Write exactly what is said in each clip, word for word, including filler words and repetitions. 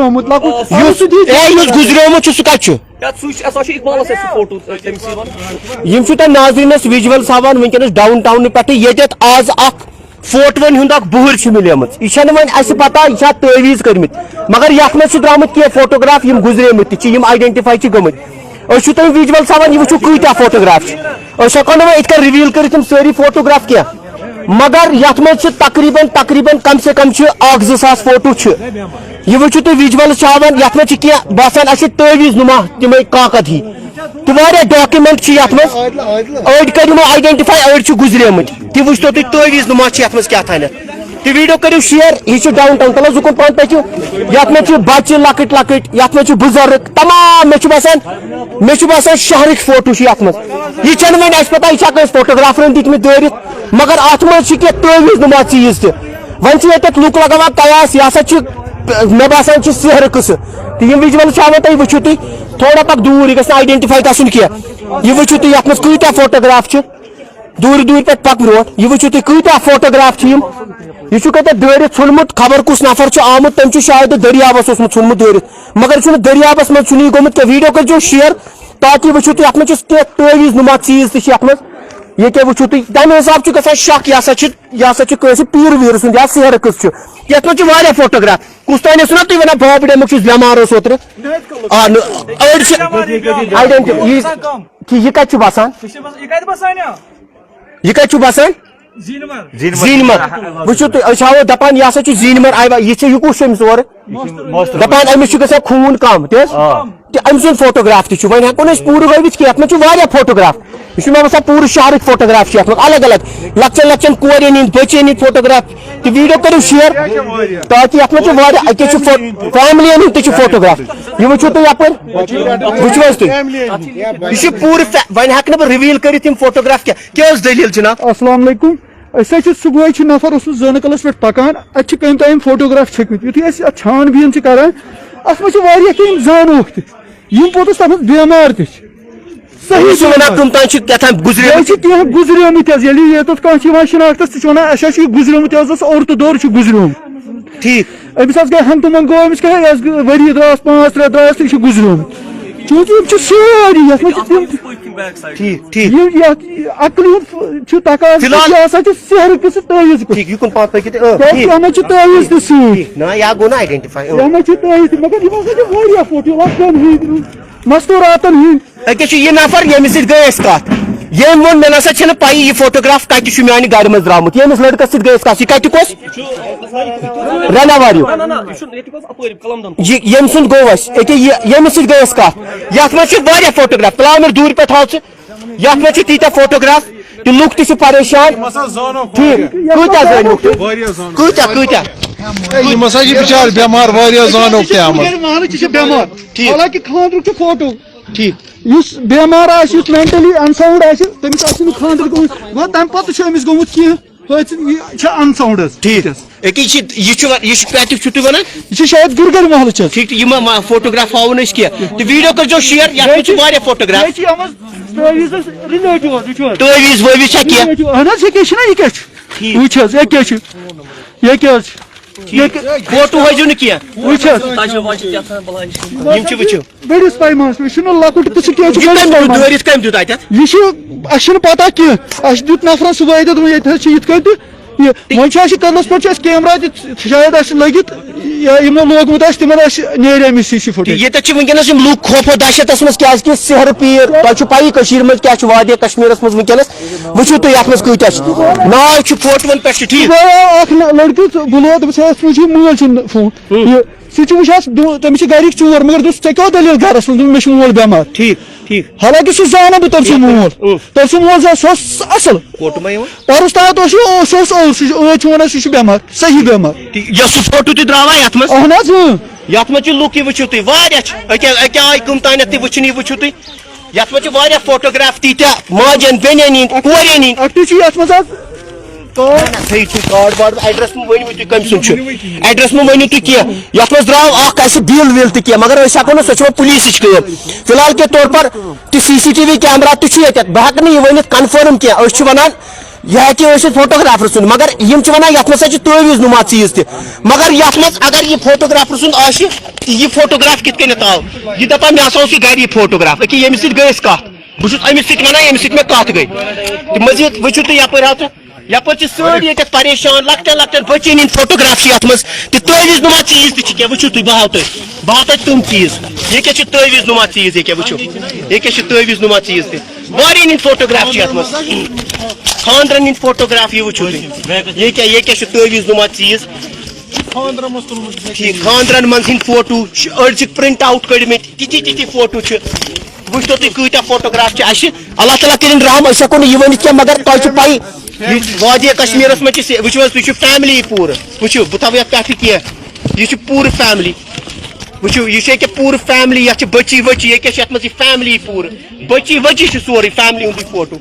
مطلق یُس اے یُس گُزریومُت چھُ، سُہ کَتہِ چھُ؟ یا سُہ چھُ، سُہ چھُ اِقبالَس سۭتۍ سُہ فوٹو، أ، تٔمِس یِوان۔ یِم چھِو تۄہہِ ناظریٖنَس ویجولَس ہاوان وٕنکیٚنَس ڈاوُن ٹاونہٕ پٮ۪ٹھٕ، ییٚتٮ۪تھ آز اَکھ فوٹوَن ہُنٛد اَکھ بُہٕر چھِ مِلیمٕژ۔ یہِ چھَنہٕ وۄنۍ اَسہِ پَتہ یہِ چھا تٲویٖز کٔرمٕتۍ، مگر یَتھ منٛز چھِ درٛامٕتۍ کینٛہہ فوٹوگراف، یِم گُزریمٕتۍ تہِ چھِ، یِم آیڈٮ۪نٹِفاے چھِ گٔمٕتۍ۔ أسۍ چھِو تۄہہِ ویجول ہاوان، یہِ وٕچھِو کۭتیٛاہ فوٹوگراف چھِ۔ أسۍ ہٮ۪کو نہٕ وۄنۍ یِتھ کٔنۍ رِویٖل کٔرِتھ یِم سٲری فوٹوگراف کینٛہہ، مگر یَتھ منٛز چھِ تقریٖباً، تقریٖباً کم سے کم چھِ اَکھ زٕ ساس فوٹو چھِ۔ یہِ وٕچھِو تُہۍ ویجولٕز چھِ ہاوان، یَتھ منٛز چھِ کینٛہہ باسان اَسہِ تٲویٖز نُما تِمَے کاکد ہی۔ تہٕ واریاہ ڈاکیومنٹ چھِ یَتھ منٛز۔ أڑۍ کٔرۍ یِمو آیڈٮ۪نٹِفاے، أڑۍ چھِ گُزریمٕتۍ۔ تہِ وٕچھتو تُہۍ تٲویٖز نُما چھِ یَتھ منٛز کیٛاہ تھانٮ۪تھ۔ تہٕ ویٖڈیو کٔرِو شِیر، یہِ چھُ ڈاوُن ٹاوُن، تَلہٕ حظ اُکُن پَہَن پٔکِو۔ یَتھ منٛز چھِ بَچہِ لۄکٕٹۍ لۄکٕٹۍ، یَتھ منٛز چھِ بُزرٕگ، تمام۔ مےٚ چھُ باسان، مےٚ چھُ باسان شہرٕکۍ فوٹو چھِ یَتھ منٛز۔ یہِ چھَنہٕ وۄنۍ اَسہِ پَتہ، یہِ چھا کٲنٛسہِ فوٹوگرافرَن دِتمٕتۍ دٲرِتھ، مگر اَتھ منٛز چھِ کینٛہہ تٲویٖز نُما چیٖز تہِ۔ وۄنۍ چھِ ییٚتٮ۪تھ لُکھ لگاوان قیاس، یہِ ہسا چھِ، مےٚ باسان، چھِ سِہرٕ قٕصہٕ۔ تہٕ یِم ویجولٕز چھِ ہاوان تۄہہِ، وٕچھِو تُہۍ تھوڑا پَکھ دوٗر، یہِ گژھِ نہٕ آیڈٮ۪نٹِفاے گژھُن کینٛہہ۔ یہِ وٕچھِو تُہۍ، یَتھ منٛز کۭتیٛاہ فوٹوگراف چھِ، دوٗرِ دوٗرِ پٮ۪ٹھ پَکھ برونٛٹھ۔ یہِ وٕچھِو تُہۍ، کۭتیٛاہ فوٹوگراف چھِ یِم۔ یہِ چھُ کَتٮ۪تھ دٲرِتھ ژھُنمُت، خبر کُس نفر چھُ آمُت، تٔمۍ چھُ شاید دٔریاوَس اوسمُت ژھُنمُت دٲرِتھ، مگر یہِ چھُنہٕ دٔریاوَس منٛز، چھُنہٕ یہِ گوٚمُت کینٛہہ۔ ویٖڈیو کٔرۍزیو شِیر، تاکہِ وٕچھِو تُہۍ، اَتھ منٛز چھِ کینٛہہ تٲویٖز نُما چیٖز تہِ چھِ اَتھ منٛز۔ ییٚکیٛاہ وٕچھِو تُہۍ، تَمہِ حِساب چھُ گژھان شک، یہِ ہسا چھِ، یہِ ہسا چھُ کٲنٛسہِ پیٖر ویٖر سُنٛد یا سِحر قٕصہٕ چھُ۔ یَتھ منٛز چھِ واریاہ فوٹوگراف۔ کُس تانۍ ٲسِو نا تُہۍ وَنان، بابہٕ ڈیمُک چھُس بٮ۪مار اوس اوترٕ۔ آ، نہٕ، أڑۍ چھِ آیڈٮ۪نٹی، یہِ، کہِ یہِ کَتہِ چھُ بَسان؟ یہِ کَتہِ چھُ بَسان؟ زیٖنمَر۔ زیٖنمَر۔ وٕچھِو تُہۍ، أسۍ ہاوو دَپان، یہِ ہسا چھُ زیٖنمَر آیوا، یہِ چھِ، یہِ کُس چھُ أمِس اورٕ؟ دَپان، أمِس چھُ گژھان خوٗن کَم، تہِ حظ؟ آ۔ تہٕ أمۍ سُنٛد فوٹوگراف تہِ چھُ، وۄنۍ ہٮ۪کو نہٕ أسۍ پوٗرٕ ہٲوِتھ کینٛہہ، اَتھ منٛز چھُ واریاہ فوٹوگراف۔ یہِ چھُ مےٚ باسان، پوٗرٕ شہرٕکۍ فوٹوگراف چھِ یَتھ منٛز، الگ الگ، لۄکچَن لۄکچَن کورٮ۪ن ہِنٛدۍ، بٔچِیَن ہِنٛدۍ فوٹوگراف۔ تہٕ ویٖڈیو کٔرِو شِیر، تاکہِ یَتھ منٛز چھِ واریاہ، أکیٛاہ چھُ فو-، فیملیَن ہُنٛد تہِ چھُ فوٹوگراف۔ یہِ وٕچھِو تُہۍ یَپٲرۍ، وٕچھِو حظ تُہۍ۔ یہِ چھُ پوٗرٕ فے-، وۄنۍ ہٮ۪کہٕ نہٕ بہٕ رِویٖل کٔرِتھ یِم فوٹوگراف کینٛہہ۔ کیٛاہ ٲس دٔلیٖل جِناب؟ السلام علیکم۔ أسۍ حظ چھِ صُبحٲے چھِ نفر اوسمُت زٲنہٕ کلس پٮ۪ٹھ پکان، اَتہِ چھِ کٔمۍ تام فوٹوگراف چھٔکمٕتۍ۔ یُتھُے أسۍ اَتھ چھان بیٖن چھِ کران، اَتھ منٛز چھِ واریاہ کینٛہہ یِم زانوکھ تہِ، یِم پوٚتُس تَتھ منٛز بٮ۪مار تہِ چھِ۔ صحیح یہِ چھِ وَنان، بٮ۪مار۔ تِم تام چھِ کیٛاہ تام گُزریمٕتۍ۔ بیٚیہِ چھِ کینٛہہ گُزریمٕتۍ حظ، ییٚلہِ ییٚتٮ۪تھ کانٛہہ چھِ یِوان شناختس، سُہ چھُ وَنان، اَسہِ حظ چھُ یہِ گُزریومُت، یہِ حظ اوس عورتہٕ دورٕ چھُ گُزریومُت۔ ٹھیٖک۔ أمِس حظ گٔے ہنٛگتہٕ منٛگہٕ گوٚو أمِس کیٛاہ، یہِ حظ گٔے ؤری درٛاس، پانٛژھ ترٛےٚ درٛاس تہٕ یہِ چھُ گُزریومُت۔ چوٗنٛکہِ یِم چھِ سٲری یَتھ منٛز چھِ تِم ٹھیٖک، ٹھیٖک۔ یہِ، یَتھ عقلہِ ہُنٛد چھُ تقاضہٕ، فی الحال یہِ ہسا چھُ سحرٕ قٕصہٕ تٲویٖز پٲٹھۍ۔ ٹھیٖک، یہِ کُن پَتھ پٔکِو تُہۍ۔ اۭں، کیٛازِ ٹھیٖک۔ یَتھ منٛز چھِ تٲویٖز تہِ سۭتۍ۔ ٹھیٖک، نہ، یہِ ہا گوٚو نہ آیڈینٹیفاے۔ اۭں۔ یَتھ منٛز چھِ تٲویٖز تہِ، مگر یِم ہسا چھِ واریاہ فوٹو، یِم اَتھ دۄن ہٕنٛدۍ، مستوٗراتَن ہٕنٛدۍ۔ أکیٛاہ چھُ یہِ نفر، ییٚمِس سۭتۍ گٔے اَسہِ کَتھ۔ ییٚمۍ ووٚن، مےٚ نہ سا چھَنہٕ پَیی یہِ فوٹوگراف کَتہِ چھُ میٛانہِ گَرِ منٛز درٛامُت۔ ییٚمِس لٔڑکَس سۭتۍ گٔے اَسہِ کَتھ، یہِ کَتیُک اوس؟ رَناوار یُک۔ نہ، نہ، نہ، یہِ چھُنہٕ ییٚتیُک اوس، اَپٲرۍ قلم دَم۔ یہِ ییٚمہِ سُنٛد گوٚو اَسہِ، أکیٛاہ یہِ، ییٚمِس سۭتۍ گٔے اَسہِ کَتھ۔ یَتھ منٛز چھِ واریاہ فوٹوگراف، تُلاو مےٚ دوٗرِ پٮ۪ٹھ ہاو ژٕ۔ یَتھ منٛز چھِ تیٖتیٛاہ فوٹوگراف، تہٕ لُکھ تہِ چھِ پریشان۔ ٹھیٖک، کۭتیٛاہ زٲنۍ لُکھ تُہۍ؟ واریاہ زانو۔ کۭتیٛاہ، کۭتیٛاہ؟ ہے، یِم ہسا چھِ بِچارٕ بٮ۪مار، واریاہ زانوکھ تہِ آمٕتۍ۔ محلہٕ چھِ بٮ۪مار۔ ٹھیٖک۔ حالانکہِ خانٛدرُک چھُ فوٹو۔ ٹھیٖک۔ یُس بٮ۪مار آسہِ، یُس مینٹلی انساؤنڈ آسہِ، تٔمِس آسہِ نہٕ خانٛدر گوٚمُت۔ گوٚو تَمہِ پَتہٕ چھُ أمِس گوٚمُت کینٛہہ۔ ہٲژ-، یہِ چھِ انساؤنڈ حظ۔ ٹھیٖک۔ أکیٛاہ یہِ چھِ، یہِ چھُ، یہِ چھُ کَتیُک چھُو تُہۍ وَنان؟ یہِ چھِ شاید گُرگَر محلہٕ چھِ حظ۔ ٹھیٖک، تہٕ یِم ما فوٹوگراف ہاوو نہٕ أسۍ کینٛہہ۔ تہٕ ویٖڈیو کٔرۍزیو شِیر، یَتھ منٛز چھِ واریاہ فوٹوگراف۔ بیٚیہِ چھِ یِمَن تٲویٖز حظ رِلیٹِو حظ، وٕچھِو حظ۔ تٲویٖز وٲویٖز چھا کینٛہہ؟ رِلیٹِو، اَہَن حظ، یہِ کیٛاہ چھِنہ، یہِ کیٛاہ چھُ؟ ٹھیٖک۔ وٕچھ حظ، یہِ کیٛاہ چھُ؟ یہِ کیٛاہ حظ چھُ؟ ٹھیٖک۔ یہِ کیٛاہ؟ فوٹو ہٲیزیو نہٕ کینٛہہ۔ وٕچھ حظ۔ تَجہِ وَجہِ کیٛاہ تھام بَلاے چھِ۔ یِم چھِ، وٕچھِو۔ بٔڑِس پیمانَس پٮ۪ٹھ، یہِ چھُنہٕ لۄکُٹ تہٕ سُہ کینٛہہ، یہِ چھُ بٔڑِس کَمہِ دۄہ پیمانَس۔ دٲرِتھ کَمہِ دیُت اَتٮ۪تھ؟ یہِ چھُ، اَسہِ چھُنہٕ پَتہ کینٛہہ۔ اَسہِ دیُت نفرَن صُبحٲے، دوٚپُن، ییٚتہِ حظ چھِ یِتھ کٔنۍ تہٕ یہِ۔ وۄنۍ چھُ اَسہِ کٔدلَس پٮ۪ٹھ چھُ اَسہِ کیمرہ تہِ شاید اَسہِ لٔگِتھ، یا یِمو لوگمُت آسہِ، تِمَن آسہِ، نیرِ اَمِچ سی سی فُٹیج۔ ییٚتٮ۪تھ چھِ وٕنکیٚنَس یِم لُکھ خوفو دہشتَس منٛز، کیٛازِکہِ سِحرٕ پیٖر، تۄہہِ چھُ پَیی کٔشیٖرِ منٛز کیٛاہ چھُ، وادی کشمیٖرَس منٛز وٕنکیٚنَس۔ وٕچھِو تُہۍ یَتھ منٛز کۭتیٛاہ چھِ۔ ناو چھُ فوٹوَن پٮ۪ٹھ چھُ، ٹھیٖک۔ صُبحٲے آو اَکھ نہ-، لٔڑکہٕ تہٕ بہٕ لوگ، دوٚپُس، ہے، اَسہِ منٛز چھُ یہِ مٲلۍ سُنٛد فون۔ ہُم۔ یہِ سُہ چھُ وٕچھان، سُہ دو-، تٔمِس چھِ گَرِکۍ ژور، مگر دوٚپُس، "ژےٚ کیٛاہ دٔلیٖل گَرَس منٛز؟" دوٚپُن، "مےٚ چھُ مول بٮ۪مار۔" ٹھیٖک، ٹھیٖک۔ حالانکہِ سُہ زانان بہٕ تٔمۍ سُنٛد مول۔ اۭں۔ تٔمۍ سُنٛد مول زانان، سُہ اوس اَصٕل۔ کوٹہٕ ما یِوان؟ پَرُس تام اوس یہِ، اوس، اوس، اوس، اوس، أتھۍ چھُ وَنان، سُہ چھُ بٮ۪مار، صحیح بٮ۪مار۔ ٹھیٖک، یۄس سُہ فوٹو تہِ درٛاوا یَتھ منٛز؟ اَہَن حظ، اۭں۔ یَتھ منٛز چھِ لُکھ، یہِ وٕچھِو تُہۍ، واریاہ چھِ۔ أکیٛاہ، أکیٛاہ آیہِ کٕم تانٮ۪تھ تہِ وٕچھِنۍ، یہِ وٕچھِو تُہۍ۔ یَتھ منٛز چھِ واریاہ فوٹوگراف تیٖتیٛاہ ماجٮ۪ن، بیٚنٮ۪ن ہِنٛدۍ، کورٮ۪ن ہِنٛدۍ۔ اَکھتُے چھُ یَتھ منٛز حظ کارڈ۔ نہ، تھٲیِو تُہۍ کارڈ وارڈ، ایڈرَس مہٕ ؤنِو تُہۍ کٔمۍ سُنٛد چھُ۔ ایڈرَس مہٕ ؤنِو تُہۍ کینٛہہ۔ یَتھ منٛز درٛاو اَکھ اَسہِ بِل وِل تہِ کینٛہہ، مگر أسۍ ہٮ۪کو نہٕ، سۄ چھِ وۄنۍ پُلیٖسٕچ کٲم۔ فی الحال کے طور پر تہِ C C T V camera تہِ چھُ ییٚتٮ۪تھ، بہٕ ہٮ۪کہٕ نہٕ یہِ ؤنِتھ کنفٲرٕم کینٛہہ۔ أسۍ چھِ وَنان، یہِ ہیٚکہِ ٲسِتھ فوٹوگرافر سُنٛد، مگر یِم چھِ وَنان یَتھ منٛز ہسا چھِ تعویٖذ نُما چیٖز تہِ۔ مگر یَتھ منٛز اگر یہِ فوٹوگرافر سُنٛد آسہِ، یہِ فوٹوگراف کِتھ کٔنٮ۪تھ آو؟ یہِ دَپان مےٚ ہسا اوس یہِ گَرِ یہِ فوٹوگراف، أکیٛاہ ییٚمِس سۭتۍ گٔے أسۍ کَتھ، بہٕ چھُس أمِس سۭتۍ وَنان، ییٚمِس سۭتۍ مےٚ کَتھ گٔے۔ تہٕ مٔزیٖد وٕچھِو تُہۍ یَپٲرۍ ہاو ژٕ، یَپٲرۍ چھِ سٲری ییٚتٮ۪تھ پریشان، لۄکٹٮ۪ن لۄکٹٮ۪ن بٔچِیَن ہِنٛدۍ فوٹوگراف چھِ یَتھ منٛز، تہٕ تعویٖذ نُما چیٖز تہِ چھِ کینٛہہ، وٕچھِو تُہۍ، بہٕ ہاوٕ تۄہہِ، بہٕ ہاوٕ تۄہہِ تِم چیٖز۔ یہِ کیٛاہ چھِ تعویٖذ نُما چیٖز، یہِ کیٛاہ وٕچھِو، یہِ کیٛاہ چھِ تعویٖذ نُما چیٖز تہِ۔ واریاہَن ہِنٛدۍ فوٹوگراف چھِ یَتھ منٛز، خانٛدرَن ہِنٛدۍ فوٹوگراف، یہِ وٕچھِو تُہۍ، یہِ کیٛاہ، یہِ کیٛاہ چھِ تعویٖذ نُما چیٖز۔ ٹھیٖک، خانٛدرَن منٛز ہِنٛدۍ فوٹو چھِ، أڑۍ چھِکھ پرنٹ آوُٹ کٔڑمٕتۍ، تِتھی تِتھی فوٹو چھِ۔ وٕچھتو تُہۍ کۭتیٛاہ فوٹوگراف چھِ اَسہِ۔ اللہ تعالیٰ کٔرِنۍ رحم، أسۍ ہٮ۪کو نہٕ یہِ ؤنِتھ کینٛہہ، مگر تۄہہِ چھُ پَے، یہِ وادی کشمیٖرَس منٛز چھِ سے-، وٕچھِو حظ، تُہۍ چھِو فیملی پوٗرٕ۔ وٕچھِو، بہٕ تھاوٕ یَتھ پٮ۪ٹھٕ کینٛہہ، یہِ چھِ پوٗرٕ فیملی۔ وٕچھِو، یہِ چھِ ییٚکیٛاہ پوٗرٕ فیملی، یَتھ چھِ بٔچی ؤچی، ییٚکیٛاہ چھِ یَتھ منٛز یہِ فیملی پوٗرٕ۔ بٔچی ؤچی چھِ سورُے فیملی ہُنٛدُے فوٹو۔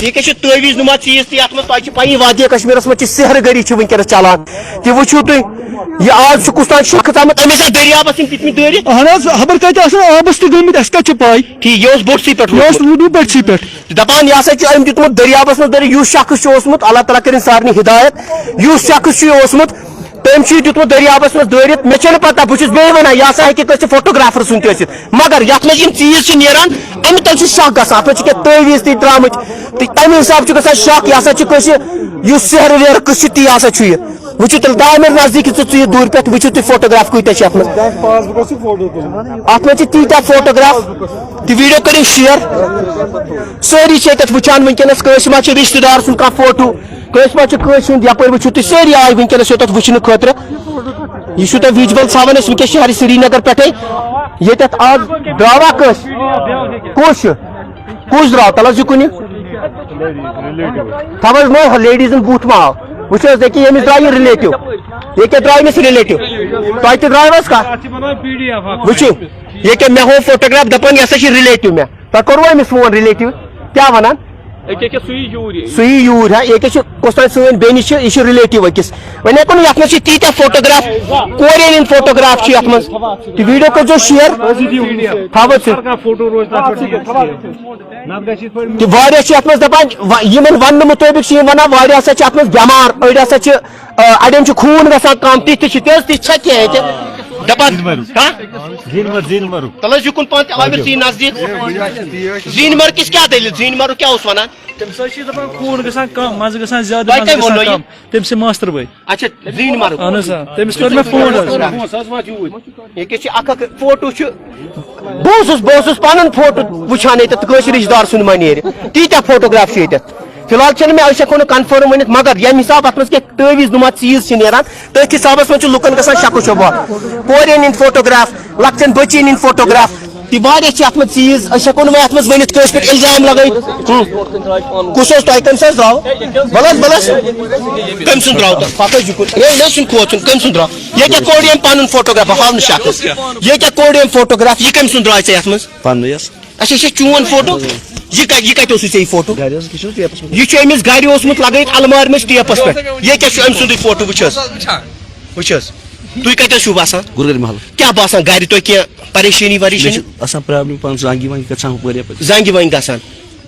یہِ کیٛاہ چھِ تعویٖذ نُما چیٖز تہِ یَتھ منٛز؟ تۄہہِ چھِ پَیی، وادی کشمیٖرَس منٛز چھِ سحر گٔری چھِ وٕنکیٚنَس چَلان۔ تہِ وٕچھِو تُہۍ، یہِ آز چھُ کُس تام شخص آمُت، أمِس آسہِ دٔریابَس یِم دِتمٕتۍ دٲرِتھ۔ اہن حظ، خبر کَتہِ آسَن آبَس تہِ گٔمٕتۍ، اَسہِ کَتہِ چھِ پَے؟ ٹھیٖک، یہِ اوس بوٚٹسٕے پٮ۪ٹھ یہِ اوس ووتمُت۔ ووتمُت بٔٹھسٕے پٮ۪ٹھ۔ دَپان، یہِ ہسا چھُ أمۍ دیُتمُت دٔریابَس منٛز دٲرِتھ، یُس شخص چھُ اوسمُت، اللہ تعالیٰ کٔرِنۍ سارنٕے ہدایت، یُس شخص چھُ یہِ اوسمُت، تٔمۍ چھُ یہِ دیُتمُت دٔریابَس منٛز دٲرِتھ۔ مےٚ چھَنہٕ پَتہ، بہٕ چھُس بیٚیہِ وَنان، یہِ ہسا ہیٚکہِ کٲنٛسہِ فوٹوگرافر سُنٛد تہِ ٲسِتھ۔ مگر یَتھ منٛز یِم چیٖز چھِ نیران، اَمہِ تَل چھُ شک گژھان، اَتھ منٛز چھِ کینٛہہ تعویٖذ تہِ درٛامٕتۍ۔ تہٕ تَمہِ حساب چھُ گژھان شک، یہِ ہسا چھُ کٲنٛسہِ، یُس سحر ویرٕ قٕصہٕ چھُ، تی ہسا چھُ یہِ۔ وٕچھِو تیٚلہِ، دامِر نزدیٖک ژٕ، ژٕ یہِ دوٗرِ پٮ۪ٹھ، وٕچھِو تُہۍ فوٹوگراف کۭتیٛاہ چھِ اَتھ منٛز۔ اَتھ منٛز چھِ تیٖتیٛاہ فوٹوگراف، تہٕ ویٖڈیو کٔرِو شِیر۔ سٲری چھِ ییٚتٮ۪تھ وٕچھان وٕنکیٚنَس، کٲنٛسہِ ما چھِ رِشتہٕ دار سُنٛد کانٛہہ فوٹو، کٲنٛسہِ ما چھِ کٲنٛسہِ ہُنٛد، یَپٲرۍ وٕچھِو تُہۍ، سٲری آے وٕنکیٚنَس یوٚتَتھ وٕچھنہٕ خٲطرٕ۔ یہِ چھُو تۄہہِ وِجوَل ہاوان أسۍ وٕنکیٚس شہرِ سرینگر پٮ۪ٹھَے۔ ییٚتٮ۪تھ آز درٛاوا کٲنٛسہِ؟ کُس چھُ؟ کُس درٛاو؟ تَلہٕ حظ یہِ کُنہِ۔ تھاو حظ، نو، لیڈیٖزَن بُتھ ما آو؟ وٕچھ حظ، ییٚکیٛاہ ییٚمِس درٛاو یہِ رِلیٹِو۔ ییٚکیٛاہ درٛاو أمِس رِلیٹِو۔ تۄہہِ تہِ درٛاوٕ حظ کَتھ؟ وٕچھِو، ییٚکیٛاہ مےٚ ہوو فوٹوگراف، دَپان، یہِ ہسا چھِ رِلیٹِو مےٚ۔ تۄہہِ کوٚروٕ أمِس فون رِلیٹِو؟ کیٛاہ وَنان؟ أکہِ، أکہِ، سُہ یی یوٗرۍ۔ سُہ یی یوٗرۍ، ہا، ییٚکیٛاہ چھُ کۄس تام سٲنۍ بیٚنہِ چھِ، یہِ چھِ رِلیٹِو أکِس۔ وۄنۍ ہٮ۪کو نہٕ، یَتھ منٛز چھِ تیٖتیٛاہ فوٹوگراف، کورٮ۪ن ہِنٛدۍ فوٹوگراف چھِ یَتھ منٛز۔ تہٕ ویٖڈیو کٔرۍزیو شِیر۔ تھاو حظ ژٕ۔ تہِ واریاہ چھِ یَتھ منٛز دَپان، وَ-، یِمَن وَننہٕ مُطٲبِق چھِ یِم وَنان، واریاہ ہسا چھِ اَتھ منٛز بٮ۪مار، أڑۍ ہسا چھِ، آ، اَڑٮ۪ن چھُ خوٗن گژھان کَم، تِتھۍ تہِ چھِ، تِژھ تہِ چھےٚ کینٛہہ ییٚتہِ؟ دَپان، ہہ؟ زیٖنۍ مَر، زیٖنۍ مَرُک۔ تَلہٕ حظ یُکُن پَہَن تہِ، آمِر، ژٕ یہِ نزدیٖک۔ زیٖنۍ مَر کِس کیٛاہ دٔلیٖل؟ زیٖنۍ مَرُک کیٛاہ اوس وَنان؟ تٔمِس حظ چھِ دَپان خوٗن گژھان کَم، مَزٕ گژھان زیادٕ، تۄہہِ مَزٕ کٔمۍ گژھان ووٚننو یہِ؟ کَم۔ تٔمۍ سٕے ماسٹر بٲے۔ اچھا، زیٖنۍ مَرُک۔ اہن حظ، آ۔ تٔمِس کٔر مےٚ فون حظ۔ ییٚکیٛاہ چھِ اَکھ اَکھ فوٹو چھُ۔ بہٕ اوسُس، بہٕ اوسُس پَنُن فوٹو وٕچھان ییٚتٮ۪تھ، کٲنٛسہِ رِشتہٕ دار سُنٛد ما نیرِ۔ تیٖتیٛاہ فوٹوگراف چھِ ییٚتٮ۪تھ۔ فی الحال چھَنہٕ مےٚ، أسۍ ہٮ۪کو نہٕ کَنفٲرٕم ؤنِتھ، مگر ییٚمہِ حِساب اَتھ منٛز کینٛہہ تٲویٖز نُما چیٖز چھِ نیران، تٔتھۍ حِسابَس منٛز چھُ لُکَن گژھان شک و شبہ۔ کورٮ۪ن ہِنٛدۍ فوٹوگراف، لۄکٹٮ۪ن بٔچِیَن ہِنٛدۍ فوٹوگراف، تہٕ واریاہ چھِ اَتھ منٛز چیٖز، أسۍ ہٮ۪کو نہٕ وۄنۍ اَتھ منٛز ؤنِتھ کٲنٛسہِ پٮ۪ٹھ اِلزام لَگٲوِتھ۔ ہُم۔ کُس اوس تۄہہِ؟ کٔمۍ سُنٛد حظ درٛاو؟ وَلہٕ حظ، وَلہٕ حظ۔ کٔمۍ سُنٛد درٛاو تۄہہِ؟ پَتہٕ حظ یہِ کوٚت؟ ہے، مےٚ چھُنہٕ کھوژُن، کٔمۍ سُنٛد درٛاو؟ ییٚکیٛاہ کوٚڑ أمۍ پَنُن فوٹوگراف، بہٕ ہاوٕ نہٕ شکٕل۔ ییٚکیٛاہ کوٚڑ أمۍ فوٹوگراف، یہِ کٔمۍ سُنٛد درٛاے ژےٚ یَتھ منٛز؟ پَننُے حظ۔ اچھا، یہِ چھا چون فوٹو؟ یہِ کَتہِ، یہِ کَتہِ اوسُے ژےٚ یہِ فوٹو؟ گَرِ حظ، یہِ چھُنہٕ پیپَس منٛز۔ یہِ چھُ أمِس گَرِ اوسمُت لَگٲیِتھ اَلمارِ منٛز ٹیپَس پٮ۪ٹھ۔ یہِ کیٛاہ چھُ أمۍ سُنٛدُے فوٹو؟ وٕچھ حظ۔ وٕچھ حظ۔ تُہۍ کَتہِ حظ چھِو باسان؟ گُرگرِ محلہٕ۔ کیٛاہ باسان گَرِ تۄہہِ کینٛہہ پریشٲنی مےٚ وریشٲنی؟ چھِ آسان پرابلم پانہٕ زنٛگہِ ونٛگہِ گژھان ہُپٲرۍ یَپٲرۍ۔ زنٛگہِ ونٛگہِ گژھان۔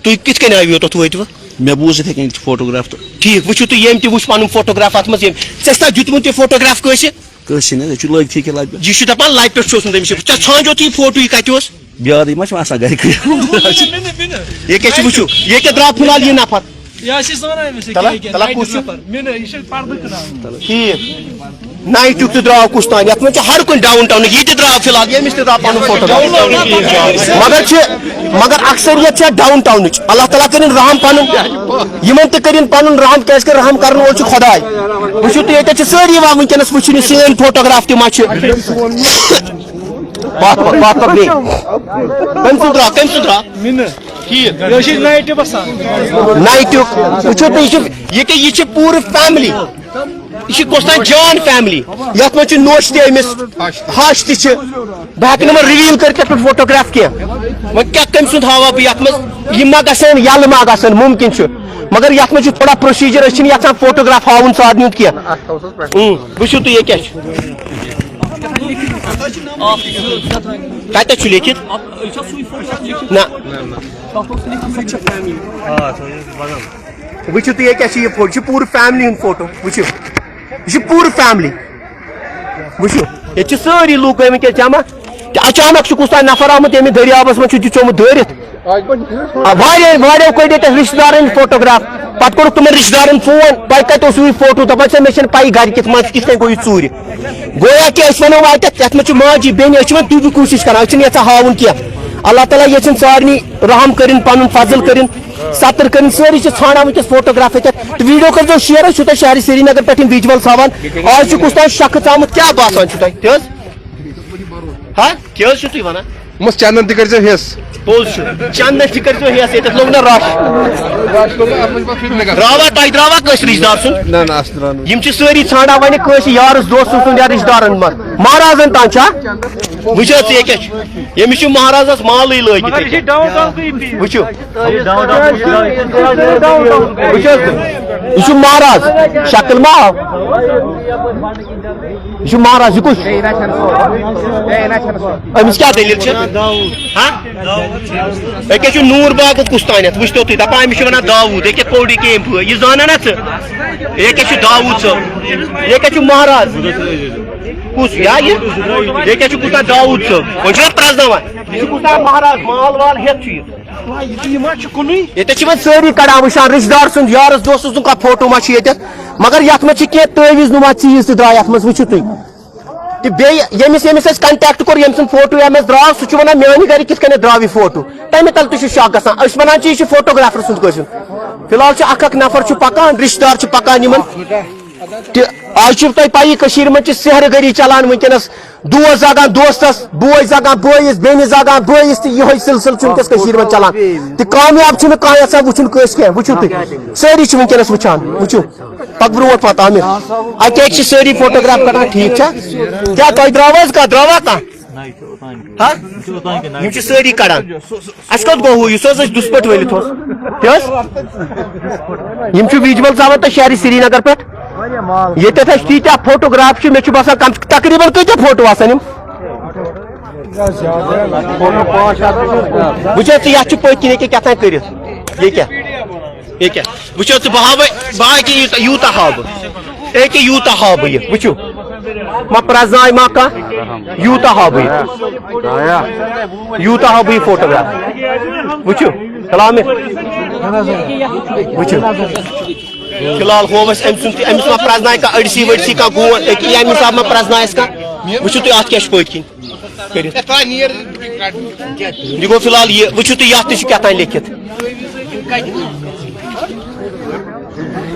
تُہۍ کِتھ کٔنۍ آیوٕ یوٚتَتھ وٲتوٕ؟ مےٚ بوٗز یِتھَے کٔنۍ فوٹوگراف تہٕ۔ ٹھیٖک، وٕچھِو تُہۍ ییٚمۍ تہِ وٕچھ پَنُن فوٹوگراف اَتھ منٛز، ییٚمۍ، ژےٚ چھِ تَتھ دیُتمُت یہِ فوٹوگراف کٲنٛسہِ؟ کٲنٛسہِ نہٕ، یہِ چھُ لٲگتھٕے کہِ لَبہِ۔ یہِ چھُ دَپان لَبہِ پٮ۪ٹھ چھُ اوسمُت أمِس یہِ۔ ژےٚ ژھانٛڈیوتھٕے یہِ فوٹو، یہِ کَتہِ اوس؟ بیٛارٕے ما چھُ آسان گَرِ کٔرِتھ؟ یہِ کیٛاہ چھُ وٕچھِو، یہِ کیٛاہ درٛاو فِلحال یہِ نفر؟ یہِ حظ چھِ زانان أمِس یہِ تَلہ، کیٛاہ، یہِ کیٛاہ، تَلہ نایٹہِ کُس چھُ؟ نفر۔ مےٚ نہٕ، یہِ چھِ پردٕ کٕنان۔ ٹھیٖک۔ نایٹُک تہِ درٛاو کُس تام، یَتھ منٛز چھِ ہر کُنہِ ڈاوُن ٹاونُک، یہِ تہِ درٛاو فِلحال، ییٚمِس تہِ درٛاو پَنُن فوٹو۔ مگر چھِ، مگر اکثریت چھےٚ ڈاوُن ٹاونٕچ۔ اللہ تعالیٰ کٔرِن رحم پَنُن، یِمَن تہِ کٔرِن پَنُن رحم، کیٛازِکہِ رحم کَرَن وول چھُ خۄداے۔ وٕچھِو تُہۍ، ییٚتٮ۪تھ چھِ سٲری یِوان وٕنکیٚنَس وٕچھِنہِ سٲنۍ فوٹوگراف تہِ ما چھِ۔ پَتھ پَکھ، پَتھ پَکھ بیٚیہِ۔ کٔمۍ سُنٛد درٛاو، کٔمۍ سُنٛد درٛاو؟ مےٚ نہٕ۔ ٹھیٖک۔ یہِ حظ چھِ نایٹہِ بَسان۔ نایٹُک۔ وٕچھِو تُہۍ، یہِ چھِ، یہِ کیٛاہ، یہِ چھِ پوٗرٕ فیملی۔ یہِ چھِ کۄس تام جان فیملی۔ یَتھ منٛز چھِ نوٚش تہِ أمِس، ہَش تہِ چھِ۔ بہٕ ہٮ۪کہٕ نہٕ وۄنۍ رِویٖل کٔرِتھ یَتھ پٮ۪ٹھ فوٹوگراف کینٛہہ۔ وۄنۍ کیٛاہ، کٔمۍ سُنٛد ہاوہا بہٕ یَتھ منٛز؟ یِم ما گژھن، یَلہٕ ما گژھن، مُمکِن چھُ۔ مگر یَتھ منٛز چھُ تھوڑا پروسیجر، أسۍ چھِنہٕ یَژھان فوٹوگراف ہاوُن سارنٕے ہُنٛد کینٛہہ۔ اۭں، وٕچھِو تُہۍ، یہِ کیٛاہ چھُ؟ کَتٮ۪تھ چھُ لیکھِتھ؟ نہ۔ وٕچھِو تُہۍ، یہِ کیٛاہ چھُ یہِ فوٹو؟ یہِ چھُ پوٗرٕ فیملی ہُنٛد فوٹو۔ وٕچھِو، یہِ چھُ پوٗرٕ فیملی۔ وٕچھِو، ییٚتہِ چھِ سٲری لوٗکھ آمٕتۍ ییٚتہِ جمع۔ تہٕ اچانک چھُ کُس تام نفر آمُت، ییٚمہِ دٔریاوس منٛز چھُ یہِ ژومُت دٲرِتھ۔ آ، واریاہ، واریاہو کٔڑۍ ییٚتہِ رِشتہٕ دارن فوٹوگراف۔ پتہٕ کوٚرُکھ تِمن رِشتہٕ دارن فون، تۄہہِ کتہِ اوسوٕ یہِ فوٹو؟ دپان چھِ، مےٚ چھنہٕ پَیی گرِ کِتھ منٛز کِتھ کٔنۍ گوٚو یہِ ژوٗرِ۔ گویا کہِ أسۍ ونو وۄنۍ اتٮ۪تھ، یتھ منٛز چھِ ماجہِ، بیٚنہِ، أسۍ چھِ وۄنۍ تُہۍ بہٕ کوٗشش کران، أسۍ چھِنہٕ یژھان ہاوُن کینٛہہ۔ اللہ تعالیٰ یژھِن سارنٕے رحم کٔرِنۍ، پنُن فضل کٔرِنۍ، ستر کٔرِنۍ، سٲری چھِ ژھانڈان وٕنکیٚس فوٹوگراف اتٮ۪تھ۔ تہٕ ویڈیو کٔرۍزیو شیئر، أسۍ چھِو تۄہہِ شہرِ سرینگر پٮ۪ٹھ یِم ویجولز ہاوان۔ آز چھُ کُس تام شخص آمُت، کیٛاہ باسان چھُ تۄہہِ؟ تہِ حظ؟ ہا؟ کیٛاہ حظ چھِو تُہۍ وَنان؟ دوٚپمَس، چندن تہِ کٔرۍزیو حِصہٕ۔ پوٚز چھُ۔ چندن تہِ کٔرۍزیو حِصہٕ، ییٚتٮ۪تھ لوٚگ نہ رَش۔ رَش لوٚگ نہ، اَتھ منٛز چھِ پَتہٕ فِٹ لَگان۔ درٛاوا تۄہہِ، درٛاوا کٲنٛسہِ رِشتہٕ دار سُنٛد؟ نہ، نہ، اَسہِ درٛاو نہٕ۔ یِم چھِ سٲری ژھانٛڈان وۄنۍ کٲنٛسہِ یارَس دوستہٕ سُنٛد یا رِشتہٕ دارَن منٛز۔ مہرازَن تام چھا؟ وٕچھ حظ، ژٕ ییٚکیٛاہ چھُ؟ ییٚمِس چھُ مہرازَس مالٕے لٲگِتھ ییٚکیٛاہ۔ وٕچھِو۔ وٕچھ حظ، یہِ چھُ مہراز۔ شکٕل ما آو؟ یہِ چھُ مہراز، یہِ کُس چھُ؟ أمِس کیٛاہ دٔلیٖل چھِ؟ ہا؟ ییٚکیٛاہ چھُ نوٗر باغُک کُس تانٮ۪تھ؟ وٕچھتو تُہۍ، دَپان أمِس چھِ وَنان داوٗد۔ ییٚکیٛاہ کوٚڑ یہِ کیٚمۍ پھٲ؟ یہِ زانان نا ژٕ؟ ییٚکیٛاہ چھُ داوٗد صٲب؟ ییٚکیٛاہ چھُ مہراز؟ کُس؟ یا یہِ؟ ییٚکیٛاہ چھُ کُس تام داوٗد صٲب؟ وۄنۍ چھُنہ پرٛزناوان؟ یہِ چھُ کُس تام مہراز؟ مال وال ہٮ۪تھ چھُ یہِ۔ یہِ ما چھُ کُنُے؟ ییٚتہِ چھِ وۄنۍ سٲری کڑان وٕچھان، رِشتہٕ دار سُنٛد، یارس دوستہٕ سُنٛد کانٛہہ فوٹو ما چھُ ییٚتٮ۪تھ؟ مگر یتھ منٛز چھِ کینٛہہ تٲویٖز نُما چیٖز تہِ درٛاے یتھ منٛز، وٕچھِو تُہۍ۔ تہٕ بیٚیہِ ییٚمِس، ییٚمِس أسۍ contact کوٚر، ییٚمۍ سُنٛد فوٹو ییٚمِس درٛاو، سُہ چھُ ونان، میانہِ گرِ کِتھ کٔنٮ۪تھ درٛاو یہِ فوٹو؟ تمہِ تل تہِ چھُ شک گژھان۔ أسۍ ونان چھِ، یہِ چھُ فوٹوگرافر سُنٛد کٲنٛسہِ ہُنٛد۔ فی الحال چھُ اکھ اکھ نفر چھُ پکان، رِشتہٕ دار چھِ پکان یِمن۔ تہٕ آز چھُو تۄہہِ پَیی، کٔشیٖرِ منٛز چھِ سحرٕ گٔری چلان وٕنکیٚنَس۔ دوس زاگان دوستَس، بوے زاگان بٲیِس، بیٚنہِ زاگان بٲیِس، تہٕ یِہوٚے سِلسِلہٕ چھُ وٕنکیٚس کٔشیٖرِ منٛز چلان۔ تہٕ کامیاب چھُنہٕ کانٛہہ یَژھان وٕچھُن کٲنٛسہِ کینٛہہ۔ وٕچھِو تُہۍ، سٲری چھِ وٕنکیٚنَس وٕچھان۔ وٕچھِو، پَکھ برونٛٹھ پَتہٕ عامر۔ اَکہِ اَکہِ چھِ سٲری فوٹوگراف کَران، ٹھیٖک چھا؟ کیٛاہ تۄہہِ درٛاوا حظ کانٛہہ، درٛاوا کانٛہہ؟ ہا؟ یِم چھِ سٲری کَڑان۔ اَسہِ کوٚت گوٚو ہُہ، یُس حظ اَسہِ دُس پٲٹھۍ وٲلِتھ اوس؟ تہِ حظ؟ یِم چھِ ویجولز ہاوان تۄہہِ شہرِ سرینگر پٮ۪ٹھ۔ ییٚتٮ۪تھ اَسہِ تیٖتیٛاہ فوٹوگراف چھِ، مےٚ چھُ باسان کم، تقریٖباً کۭتیٛاہ فوٹو آسَن یِم؟ وٕچھ حظ ژٕ، یَتھ چھُ پٔتۍ کِنۍ ییٚکیٛاہ کیٛاہ تام کٔرِتھ۔ یہِ کیٛاہ؟ یہِ کیٛاہ؟ وٕچھ حظ ژٕ، بہٕ ہاوَے، بہٕ ہاوَے کہِ یوٗتاہ، یوٗتاہ ہاوٕ بہٕ۔ ییٚکیٛاہ یوٗتاہ ہاوٕ بہٕ یہِ، وٕچھِو۔ ما پرٛزناے ما کانٛہہ؟ یوٗتاہ ہاوٕ بہٕ یہِ۔ یوٗتاہ ہاوٕ بہٕ یہِ فوٹوگراف۔ وٕچھِو، سلام۔ وٕچھِو۔ فی الحال ہوو اَسہِ أمۍ سُنٛد تہِ، أمِس ما پرٛزناے کانٛہہ أڑسی ؤڑسی کانٛہہ گوٗر، أکیٛاہ ییٚمہِ حساب ما پرٛزنایَس کانٛہہ۔ وٕچھِو تُہۍ اَتھ کیٛاہ چھُ پٔتۍ کِنۍ کٔرِتھ۔ یہِ گوٚو فی الحال یہِ، وٕچھِو تُہۍ یَتھ تہِ چھُ کیٛاہ تام لیکھِتھ۔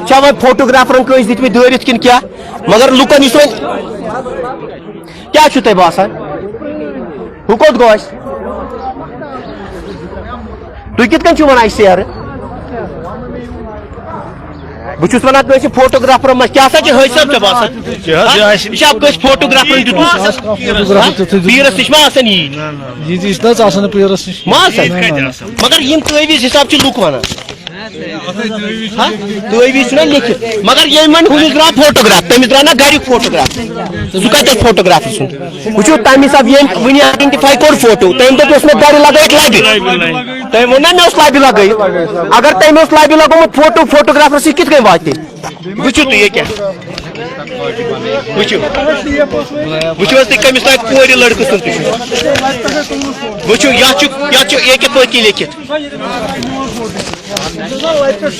چھا وۄنۍ فوٹوگرافرن کٲنٛسہِ دِتمٕتۍ دٲرِتھ کِنہٕ کیٛاہ؟ مگر لُکن یُس وۄنۍ، کیٛاہ چھُو تۄہہِ باسان؟ ہُہ کوٚت گوٚو اَسہِ؟ تُہۍ کِتھ کٔنۍ چھِو وَنان یہِ سیرٕ؟ بہٕ چھُس وَنان کٲنٛسہِ فوٹوگرافرن منٛز، کیٛاہ سا چھِ حٲج صٲب ژےٚ باسان؟ یہِ حظ، یہِ آسہِ یہِ چھا کٲنٛسہِ فوٹوگرافرن دیُتمُت؟ فوٹوگرافر تیُتھُے دیُتمُت۔ ہا؟ پیٖرس نِش ما آسان یی؟ یہِ تہِ چھُنہٕ حظ آسان نہٕ پیٖرس نِش۔ ما آسان؟ مگر یِم تٲویٖز حساب چھِ لُکھ وَنان۔ ہا؟ تٲویٖز چھُنہ لیکھِتھ۔ مگر ییٚمۍ وۄنۍ ہُمِس درٛاو فوٹوگراف، تٔمِس درٛاو نہ گَریُک فوٹوگراف۔ سُہ کَتہِ اوس فوٹوگرافر سُنٛد؟ وٕچھِو، تَمہِ حساب ییٚمۍ وٕنہِ آیڈٮ۪نٹِفاے کوٚر فوٹو، تٔمۍ دوٚپ، یہِ اوس مےٚ گَرِ لَگٲیِتھ لَبہِ۔ تٔمۍ ووٚن نہ، مےٚ اوس لَبہِ لَگٲیِتھ۔ اگر تٔمۍ اوس لَبہِ لَگومُت فوٹو، فوٹوگرافرَس سۭتۍ کِتھ کٔنۍ واتہِ؟ وٕچھِو تُہۍ ییٚکیٛاہ۔ وٕچھِو۔ وٕچھِو حظ تُہۍ کٔمِس تام کورِ لٔڑکہٕ سُنٛد تہِ چھُ۔ وٕچھِو، یَتھ چھُ، یَتھ چھُ ییٚکیٛاہ پٔتۍ کِنۍ لیکھِتھ۔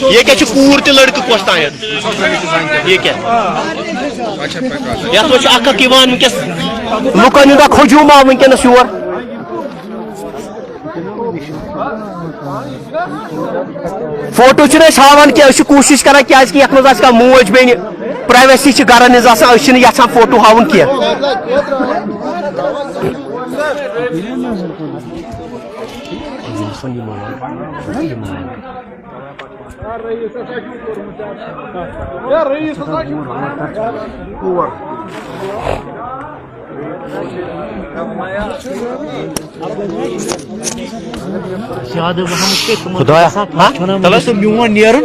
یہِ کیٛاہ چھُ کوٗر تہِ لٔڑکہٕ کۄس تانٮ۪تھ؟ یہِ کیٛاہ؟ یَتھ منٛز چھُ اَکھ اَکھ یِوان وٕنکیٚس۔ لُکَن ہُنٛد اَکھ ہجوٗم آو وٕنکیٚنَس یور۔ فوٹو چھِنہٕ أسۍ ہاوان کینٛہہ، أسۍ چھِ کوٗشِش کَران، کیٛازِکہِ یَتھ منٛز آسہِ کانٛہہ موج بیٚنہِ، پرٛایویسی چھِ گَرَن ہِنٛز آسان، أسۍ چھِنہٕ یَژھان فوٹو ہاوُن کینٛہہ۔ زیادٕ وَہَم چھِ تِمَن خۄدایا۔ گژھان، کانٛہہ چھُ وَنان، تَلہٕ حظ۔ وۄنۍ گوٚژھ نہٕ میون نیرُن۔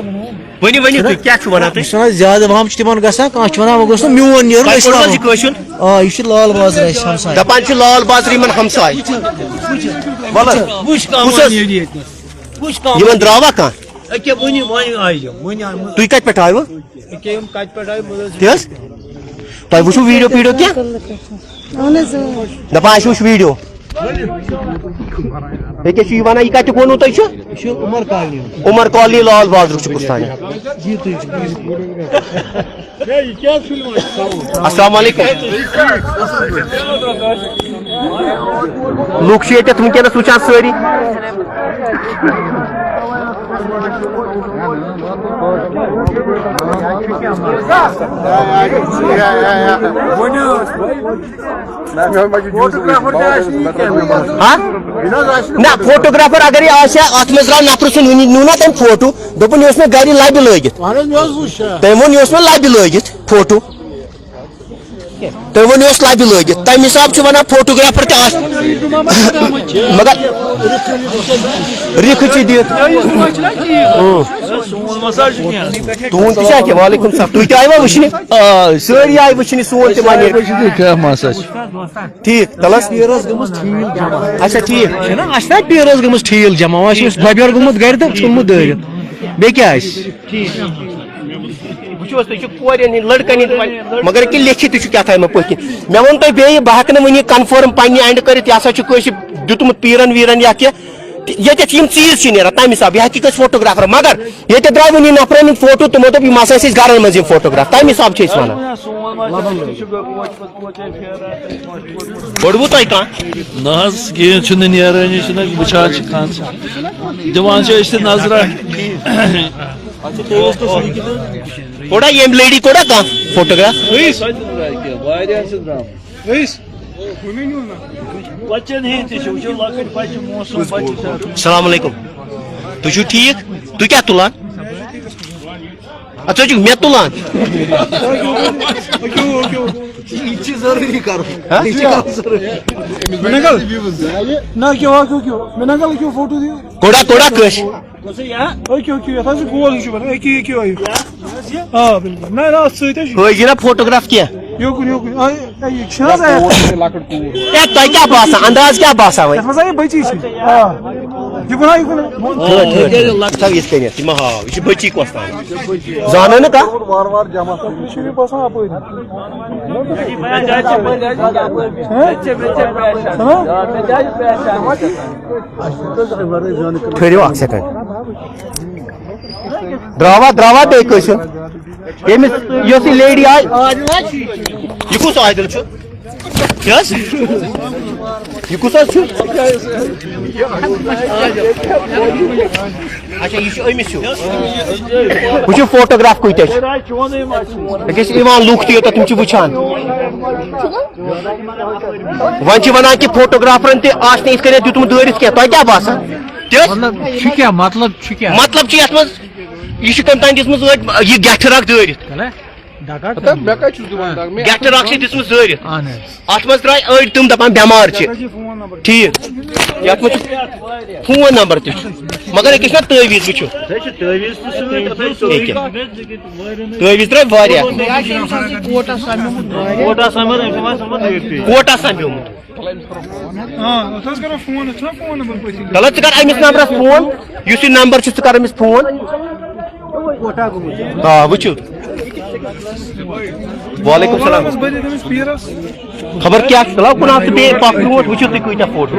ؤنِو، ؤنِو تُہۍ، کیٛاہ چھُو وَنان تُہۍ؟ بہٕ چھُس وَنان، زیادٕ وَہَم چھِ تِمَن گژھان، کانٛہہ چھُ وَنان، وۄنۍ گوٚژھ نہٕ میون نیرُن، تۄہہِ أسۍ کوٚروٕ حظ وَنو۔ یہِ کٲنٛسہِ ہُنٛد؟ آ، یہِ چھُ لال بازرٕ اَسہِ ہمساے۔ دَپان چھِ لال بازرٕ یِمَن ہمساے۔ وَلہٕ۔ وٕچھ کانٛہہ کُس حظ؟ وَنہِ ییٚلہِ ییٚتہِ نَس۔ وٕچھ کانٛہہ۔ یِمَن درٛاوا کانٛہہ؟ أکیٛاہ وٕنہِ وۄنۍ آیہِ یِم، وٕنہِ آیہِ، تُہۍ کَتہِ پٮ۪ٹھ آیوٕ؟ أکیٛاہ یِم کَتہِ پٮ۪ٹھ آیہِ، بہٕ حظ تہِ حظ؟ تۄہہِ وٕچھِو ویٖڈیو پیٖڈیو کینٛہہ؟ اہن حظ، اۭں۔ دَپان اَسہِ وٕچھ ویٖڈیو۔ ییٚکیٛاہ چھُ یہِ وَنان، یہِ کَتہِ ووٚنوُ تۄہہِ چھُ؟ یہِ چھُ عمر کالنی۔ عمر کالنی، لال بازرُک چھُ کُستانۍ۔ جی، تُہۍ چھِو۔ السلام علیکم۔ لوٗکھ چھِ ییٚتٮ۪تھ وٕنکیٚنَس وٕچھان سٲری۔ ہاں؟ نہ، فوٹوگرافر اگر یہِ آسہِ ہا، اَتھ منٛز درٛاو نفرٕ سُنٛد، وٕنی نیوٗ نا تٔمۍ فوٹو، دوٚپُن، یہِ اوس مےٚ گرِ لبہِ لٲگِتھ۔ اہن حظ، مےٚ حظ وٕچھ۔ تٔمۍ ووٚن، یہِ اوس مےٚ لبہِ لٲگِتھ فوٹو۔ تٔمۍ ووٚن، یہِ اوس لبہِ لٲگِتھ۔ تَمہِ حساب چھُ وَنان فوٹوگرافر تہِ آسہِ۔ مگر رِکھٕ چھِ دِتھ۔ اۭں۔ تُہُنٛد تہِ چھا کینٛہہ؟ وعلیکُم السلام۔ تُہۍ تہِ آیوا وٕچھنہِ؟ آ، سٲری آیہِ وٕچھنہِ، سون تہِ وَنہِ۔ کیٛاہ مسا چھُ؟ ٹھیٖک، تَلہٕ حظ۔ پیٖرَس گٔمٕژ ٹھیٖل جمع۔ اچھا، ٹھیٖک۔ چھُنہ، اَسہِ چھِنہ پیٖرَس گٔمٕژ ٹھیٖل جمع، وۄنۍ آسہِ أمِس بۄبیَر گوٚمُت گَرِ تہٕ ژھُنمُت دٲرِتھ۔ بیٚیہِ کیٛاہ آسہِ؟ وٕچھِو حظ، تُہۍ چھِو کورٮ۪ن ہِنٛدۍ، لٔڑکَن ہِنٛدۍ، مگر ییٚکیٛاہ لیکھِتھ تہِ چھُ کیٛاہ تام پٔتھۍ کِنۍ۔ مےٚ ووٚن تۄہہِ بیٚیہِ، بہٕ ہٮ۪کہٕ نہٕ وٕنہِ کنفٲرٕم پنٛنہِ اینڈٕ کٔرِتھ، یہِ ہسا چھُ کٲنٛسہِ دیُتمُت پیٖرَن ویٖرَن یا کینٛہہ۔ تہٕ ییٚتٮ۪تھ چھِ یِم چیٖز چھِ نیران، تَمہِ حساب یہِ ہٮ۪کہِ کٲنٛسہِ فوٹوگرافر، مگر ییٚتٮ۪تھ درٛاے وٕنی نفرَن ہٕنٛدۍ فوٹو، تِمو دوٚپ، یِم ہسا ٲسۍ أسۍ گَرَن منٛز یِم فوٹوگراف، تَمہِ حساب چھِ أسۍ وَنان۔ گۄڈٕ وُہ تۄہہِ کانٛہہ؟ نہ حظ، کِہیٖنۍ چھُنہٕ نیرٲنی، چھُنہٕ وٕچھان چھِ کانٛہہ۔ دِوان چھِ أسۍ تہِ نظرہ۔ کوڑا ییٚمہِ لیڈی کوڑا کانٛہہ فوٹوگراف؟ واریاہ چھِ درٛامٕتۍ۔ بَچَن ہِنٛدۍ تہِ چھِ، وٕچھِو، لۄکٕٹۍ بَچہِ، موسوٗم بَچہِ چھِ۔ السلام علیکم۔ تُہۍ چھِو ٹھیٖک؟ تُہۍ کیٛاہ تُلان؟ اَدٕ ژٕ چھُکھ مےٚ تُلان؟ یہِ چھِ ضروٗری کَرُن۔ ہہ؟ یہِ چھِ کَرُن ضروٗری۔ مےٚ نہ گل۔ نہ کیٛاہ، ہا کیٛاہ، کیٛاہ؟ مےٚ نہ گل، کیٛاہ فوٹو دِیِو؟ کوڑا، کوڑا کٲنٛسہِ؟ أکیٛاہ، أکیٛاہ، یَتھ حظ چھِ گول ہیوٗ چھُ بَنان۔ أکیٛاہ، أکیٛاہ، أکیٛاہ۔ آ، بِلکُل۔ نہ، نہ، اَتھ سۭتۍ حظ چھُ۔ ہٲیزِ نا فوٹوگراف کینٛہہ۔ یوکُن، یوکُن۔ آ، اے، یہِ چھِ حظ، اے۔ ہے، تۄہہِ کیٛاہ باسان؟ انداز کیٛاہ باسان وۄنۍ؟ یَتھ منٛز آیہِ بٔچی چھِ۔ آ۔ یہِ کُن ہا، یہِ کُن۔ ٹھٔہر، ٹھٔہر، ٹھٔہر۔ تھاو یِتھ کٔنٮ۪تھ، یہِ مہ ہاو۔ یہِ چھِ بٔچی کۄستان۔ زانو نہٕ کانٛہہ۔ وارٕ وارٕ جمع۔ شریٖف آسان اَپٲری۔ ہہ؟ ٹھٔہرِو اَکھ سیکنڈ۔ درٛاوا، درٛاوا بیٚیہِ کٲنٛسہِ ہُنٛد؟ ییٚمِس، یۄس یہِ لیڈی آیہِ، یہِ کُس عادِل چھُ؟ کیٛاہ حظ؟ یہِ کُس حظ چھُ؟ اچھا، یہِ چھُ أمِس ہیوٗ۔ وٕچھِو فوٹوگراف کۭتیٛاہ چھِ۔ أکیٛاہ چھِ یِوان لُکھ تہِ یوٚتَتھ، تِم چھِ وٕچھان۔ وۄنۍ چھِ وَنان کہِ فوٹوگرافرَن تہِ آسہِ نہٕ یِتھ کٔنۍ دِیُتمُت دٲرِتھ کینٛہہ۔ تۄہہِ کیٛاہ باسان؟ تہِ حظ؟ مطلب چھُ کیٛاہ؟ مطلب چھُ کیٛاہ؟ مطلب چھُ یَتھ منٛز، یہِ چھُ تٔمۍ تام دِژمٕژ أڑۍ، یہِ گٮ۪ٹھٕ رَکھ دٲرِتھ۔ کَلہٕ؟ ڈکار ہتا، مےٚ کَتہِ چھُس دِوان؟ گٮ۪ٹھٕ رَکھ چھِ دِژمٕژ دٲرِتھ۔ اَہَن حظ۔ اَتھ منٛز درٛاے أڑۍ تِم دَپان بٮ۪مار چھِ۔ ٹھیٖک۔ یَتھ منٛز چھُ فون نمبر تہِ چھُ۔ مگر أکِس چھُنہ تعویٖذ وٕچھِو۔ سُہ چھُ تعویٖذ تہِ سۭتۍ، تَتھ چھُ سورُے۔ ییٚکیٛاہ۔ تعویٖذ درٛاے واریاہ۔ کوٹا سَمیومُت۔ کوٹا سَمیومُت، أمۍ چھُ وۄنۍ سَمیومُت۔ کوٹا سَمیومُت۔ آ، أسۍ حظ کَرو فون، أسۍ چھِنہ فون نمبر پٔتھۍ کِنۍ۔ چلو، ژٕ کَر أمِس نمبرَس فون، یُس یہِ نمبر چھُ، ژٕ کَر أمِس فون۔ آ، وٕچھِو۔ وعلیکم السلام۔ بہٕ دِمہٕ أمِس پیٖرَس۔ خبر کیٛاہ چھُ، تُلو کُن اَتھ تہٕ بیٚیہِ پَکھ برونٛٹھ، وٕچھِو تُہۍ کۭتیٛاہ فوٹو۔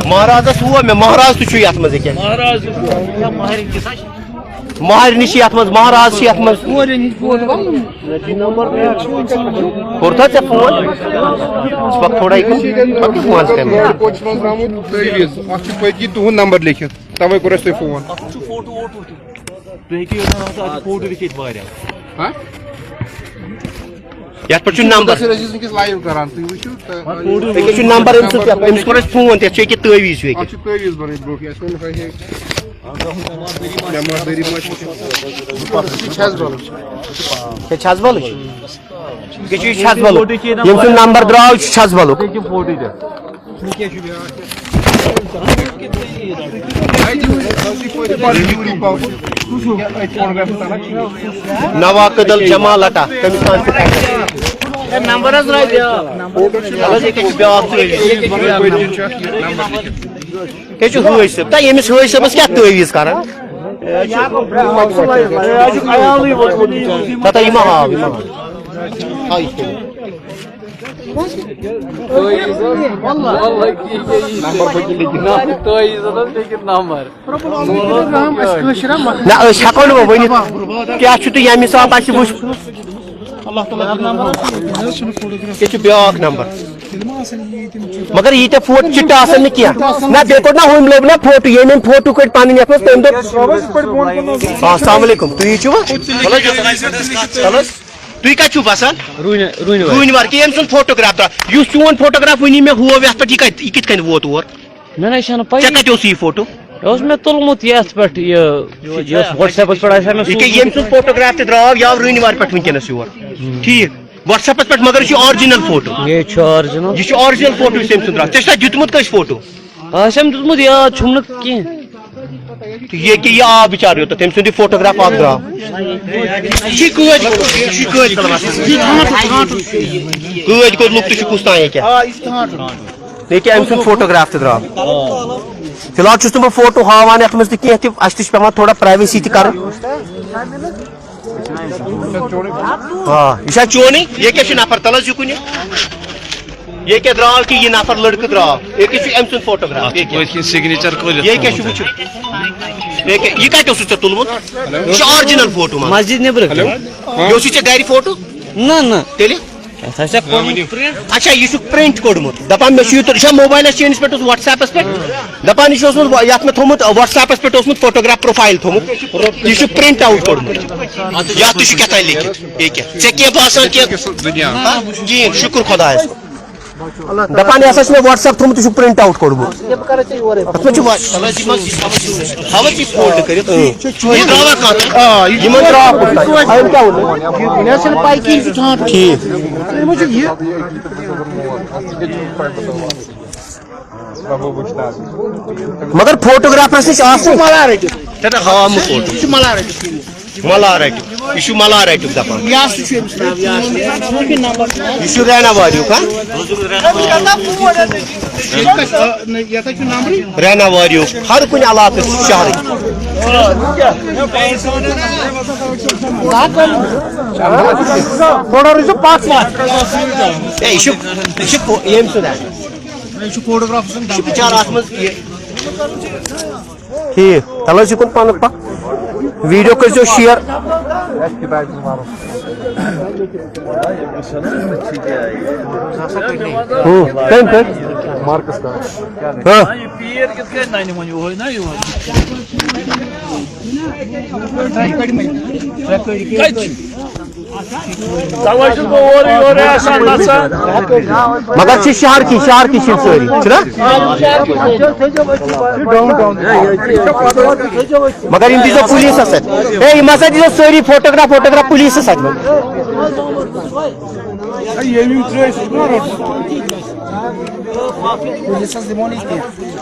مہرازس ہُو مےٚ، مہراز تہِ چھُ یتھ منٛز أکیٛاہ۔ مہرنہِ چھِ یتھ منٛز، مہراز چھِ یتھ منٛز۔ کوٚرتھا ژےٚ فون؟ ژٕ پکھ تھوڑا یہِ کُن، پتہٕ کیٛاہ فون ژٕ کَرِ مےٚ؟ کوچس منٛز درٛامُت تعویٖذ، اتھ چھُ پٔتۍ کِنۍ تُہُنٛد نمبر لیکھِتھ، تَوَے کوٚر اَسہِ تۄہہِ فون۔ تُہۍ ہیٚکِو یوٚتن آسان، اَتھ چھِ فوٹو لیکھِتھ واریاہ۔ ہا؟ یَتھ پٮ۪ٹھ چھُ نمبر۔ أسۍ ٲسۍ وٕنکیٚس live کران، تُہۍ وٕچھِو تہٕ۔ أکیٛاہ چھُ نمبر أمۍ سُنٛد، أمِس کوٚر اَسہِ فون تہِ، اَتھ چھُ أکیٛاہ تعویٖذ ہیوٗ اَتھ أکیٛاہ۔ چھُ تعویٖذ بَنٲوِتھ برونٛٹھٕے، اَسہِ ووٚن نہٕ تۄہہِ ہے۔ بٮ۪مار دٲری ما چھِ؟ یہِ چھِ حظ بَلٕچ۔ یہِ چھِ حظ بَلٕچ۔ یہِ چھُ، یہِ چھِ حظ بَلُک۔ ییٚمۍ سُنٛد نمبر درٛاو، یہِ چھُ حظ بَلُک۔ نواقد الجمالہ، کٔمِس تام چھُ نمبر حظ رَٹہِ۔ اَہَن حظ، ییٚکیٛاہ چھُ بیٛاکھ تعویٖذ۔ ییٚکیٛاہ چھُ حٲج صٲب۔ تہٕ ییٚمِس حٲج صٲبَس کیٛاہ تعویٖذ کَران؟ پَتہٕ یہِ ما ہاو، یہِ ما ہاو۔ ہاو یِتھ کٔنۍ۔ نہ، أسۍ ہٮ۪کو نہٕ وۄنۍ ؤنِتھ کیٛاہ چھُ تہٕ ییٚمہِ حساب اَسہِ وٕچھ۔ یہِ چھُ بیٛاکھ نمبر۔ مگر ییٖتیٛاہ فوٹو چِٹہٕ آسان نہٕ کینٛہہ۔ نہ، بیٚیہِ کوٚڑ نہ ہُمۍ لوٚب نہ فوٹو، ییٚمۍ أمۍ فوٹو کٔڑۍ پَنٕنۍ یَتھ منٛز، تٔمۍ دوٚپ، آ، السلام علیکم، تُہی چھِوٕ؟ چلو، چلو۔ تُہۍ کَتہِ چھِو بسان؟ روٗنۍ-، روٗنۍ وارِ۔ روٗنۍ وارِ۔ کہِ ییٚمۍ سُنٛد فوٹوگراف درٛاو، یُس چون فوٹوگراف وٕنی مےٚ ہوو یَتھ پٮ۪ٹھ، یہِ کَتہِ، یہِ کِتھ کٔنۍ ووت اور؟ مےٚ نہ حظ چھَنہٕ پَیی۔ ژےٚ کَتہِ اوسُے یہِ فوٹو؟ یہِ اوس مےٚ تُلمُت یَتھ پٮ۪ٹھ، یہِ، یہِ اوس WhatsApp-َس پٮ۪ٹھ آسہِ ہا مےٚ یہِ کیٛاہ، سوٗزمُت۔ ییٚمۍ سُنٛد فوٹوگراف تہِ درٛاو، یہِ آو روٗنۍ وارِ پٮ۪ٹھ وٕنکیٚنَس یور۔ ٹھیٖک۔ WhatsApp-َس پٮ۪ٹھ، مگر یہِ چھُ original فوٹو۔ یہِ چھُ original۔ یہِ چھُ original فوٹو یُس أمۍ سُنٛد درٛاو۔ ژےٚ چھُ تۄہہِ دیُتمُت کٲنٛسہِ فوٹو؟ آسٮ۪م دیُتمُت یاد چھُم نہٕ کینٛہہ۔ تہٕ یہِ کہِ یہِ آو بِچارٕ یوٚت، تٔمۍ سُنٛد یہِ فوٹوگراف اکھ درٛاو۔ یہِ چھُے قٲدۍ کوٚرمُت، یہِ چھُے قٲدۍ کوٚرمُت۔ قٲدۍ کوٚر لُک تہِ چھُ کُس تام ییٚکیٛاہ۔ ییٚکیٛاہ أمۍ سُنٛد فوٹوگراف تہِ درٛاو۔ فی الحال چھُس نہٕ بہٕ فوٹو ہاوان یَتھ منٛز تہِ کینٛہہ تہِ، اَسہِ تہِ چھُ پٮ۪وان تھوڑا privacy تہِ کَرٕنۍ۔ آ، یہِ چھا چونٕے؟ یہِ کیٛاہ چھُ نفر؟ تَلہٕ حظ یہِ کُنہِ۔ یہِ کیٛاہ درٛاو کہِ یہِ نفر لٔڑکہٕ درٛاو؟ یہِ کیٛاہ چھُ أمۍ سُنٛد فوٹوگراف؟ اَتھ چھُ یہِ کیٛاہ؟ پٔتۍ کِنۍ signature کھٲلِتھ یہِ کیٛاہ چھُ تھوٚمُت۔ وٕچھُن؟ یہِ کیٛاہ، یہِ کَتہِ اوسُتھ ژےٚ تُلمُت؟ یہِ چھُ original فوٹو، مان۔ مسجد نیٚبرٕ۔ یہِ اوسُے ژےٚ گَرِ فوٹو؟ نہ، نہ۔ تیٚلہِ؟ اَتھ ہسا کوٚرمُت print۔ اچھا، یہِ چھُکھ print کوٚڑمُت۔ دَپان مےٚ چھُ یہِ تُل-، یہِ چھا موبایلَس چٲنِس پٮ۪ٹھ اوس WhatsApp-َس پٮ۪ٹھ؟ دَپان یہِ چھُ اوسمُت وا-، یَتھ مےٚ تھوٚمُت، WhatsApp-َس پٮ۪ٹھ اوسمُت فوٹوگراف profile تھوٚمُت۔ یہِ چھُ print out کوٚڑمُت۔ یَتھ تہِ چھُ کیٛاہ تام لیکھِتھ۔ یہِ کیٛاہ؟ ژےٚ کینٛہہ باسان کینٛہہ؟ دُنیا۔ ہا؟ کِہیٖنۍ، شُکُر خۄدایَس کُن۔ دَپان یہِ ہسا چھُ مےٚ WhatsApp تھوٚمُت، یہِ چھُ print out کوٚڑمُت۔ اَتھ منٛز چھُ وا-، تھاوَتھ یہِ fold کٔرِتھ۔ اۭں۔ یہِ درٛاوا کَتھ؟ آ، یہِ یِمَن درٛاو کوٚت تام؟ آ، یِم کیٛاہ ووٚن؟ مےٚ ٲس نہٕ پَے کِہیٖنۍ، یہِ چھُ ژھانٛٹھ۔ ٹھیٖک۔ یہِ ما چھُ یہِ؟ مگر فوٹوگرافرَس نِش آسہٕ۔ مَلارَٹہِ۔ ژےٚ نہ ہاو مہٕ فوٹو۔ یہِ چھُ مَلارَٹہِ۔ مَلارَٹہِ۔ یہِ چھُ مَلارَٹیُک دَپان۔ یہِ ہسا چھُ أمِس ناو، یہِ ہسا چھُ نمبر۔ یہِ چھُ ریناواریُک، ہا؟ یہِ ہسا چھُ نمبرٕے۔ ریناواریُک۔ ہر کُنہِ علاقَس چھُ شہرٕکۍ۔ تھوڑا روٗزِو پَتھ پَتھ۔ ہے، یہِ چھُ، یہِ چھُ پو-، ییٚمۍ سُنٛد۔ یہِ چھُ فوٹوگرافر سُنٛد۔ یہِ چھُ بِچارٕ اَتھ منٛز یہِ۔ ٹھیٖک، تَلہٕ حظ یہِ کُن پَنُن پَکھ۔ ویٖڈیو کٔرۍزیو share۔ ہُہ، کٔمۍ کٔرۍ؟ Marks card. ہاں۔ یہِ پیٖر کِتھ کٔنۍ نَنہِ وۄنۍ یِہوٚے نہ یِہوٚے؟ کَتہِ چھُ؟ تَوَے چھُس بہٕ اورٕ یورٕ آسان نَژان۔ مگر چھِ شہرکی، شہرکی چھِ یِم سٲری، چھِنہ؟ مگر یِم دیٖزیو پُلیٖسَس اَتھِ۔ ہے، یِم ہسا دیٖزیو سٲری فوٹوگراف، فوٹوگراف پُلیٖسَس اَتھِ۔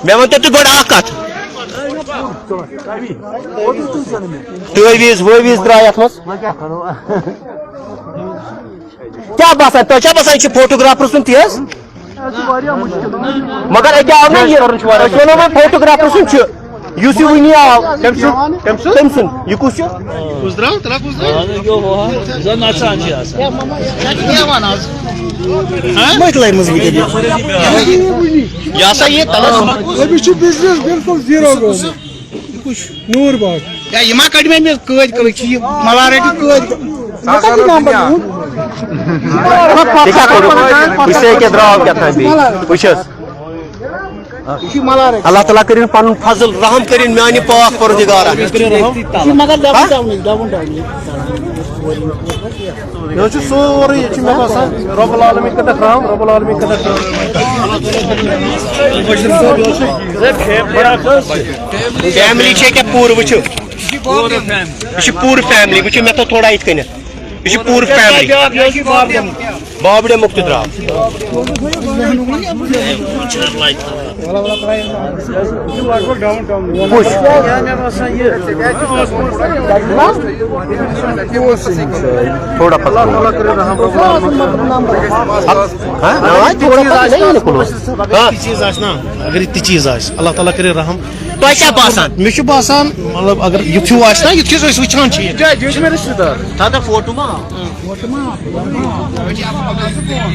مےٚ ؤنۍ تو تُہۍ گۄڈٕ اَکھ کَتھ۔ تعویٖذ وٲویٖذ درٛاے اَتھ منٛز۔ کیٛاہ باسان؟ تۄہہِ چھا باسان یہِ چھُ فوٹوگرافر سُنٛد تیز؟ مگر أکیٛاہ آو نہ یہِ، أسۍ وَنو وۄنۍ فوٹوگرافر سُنٛد چھُ، یُس یہِ وٕنی آو۔ کٔمۍ سُنٛد؟ کٔمۍ سُنٛد؟ تٔمۍ سُنٛد۔ یہِ کُس چھُ؟ کُس درٛاو؟ تَلہ کُس درٛاو؟ اَہَن حظ، یہِ اوس ہُہ، یُس زَن نَژان چھِ آسان۔ ہہ؟ مٔتھۍ لَرِ منٛز وٕنکیٚن۔ یہِ ہسا یہِ تَلہ۔ أمِس چھُ business بِلکُل zero گوٚمُت۔ نوٗر باغ۔ یا یہِ ما کَڑِ مےٚ، مےٚ قٲدۍ کٔرِتھ چھِ یہِ مَلارَٹہِ قٲدۍ۔ مےٚ کَتہِ نمبر دیُن؟ یہِ کیٛاہ کوٚرُکھ؟ وٕچھ سا، یہِ کیٛاہ درٛاو کیٛاہ تام بیٚیہِ۔ وٕچھ حظ۔ یہِ چھُ مَلارَٹہِ۔ اللہ تعالیٰ کٔرِنۍ پَنُن فضل، رحم کٔرِنۍ میٛانہِ پاک پَروَردِگارا۔ یہِ چھُ مگر double down، double down۔ یہِ حظ چھُ سورُے، یہِ چھُ مےٚ باسان، رۄب العالمین کٔرِتھ رحم، رۄب العالمین کٔرِتھ رحم۔ فیملی چھِ ییٚکیٛاہ پوٗرٕ، وٕچھِو۔ یہِ چھِ پوٗرٕ فیملی، وٕچھِو، مےٚ تھٲو تھوڑا یِتھ کٔنٮ۪تھ۔ یہِ چھِ پوٗرٕ فیملی۔ بابڑے مُکھ تہِ درٛاو۔ تھوڑا پتہٕ۔ ہاں؟ نہ، تھوڑا پتہٕ، نہیں، نہیں، کُنوُہ۔ ہاں؟ چیٖز آسہِ نا، اگر یہِ تہِ چیٖز آسہِ، اللہ تعالیٰ کَرِ رحم۔ تۄہہِ کیٛاہ باسان؟ مےٚ چھُ باسان، مطلب، اگر یُتھ ہیوٗ آسہِ نا، یُتھ چھِ أسۍ وٕچھان چھِ یہِ۔ جاے، یہِ چھُ مےٚ رِشتہٕ دار۔ تھاو تہٕ فوٹو ما؟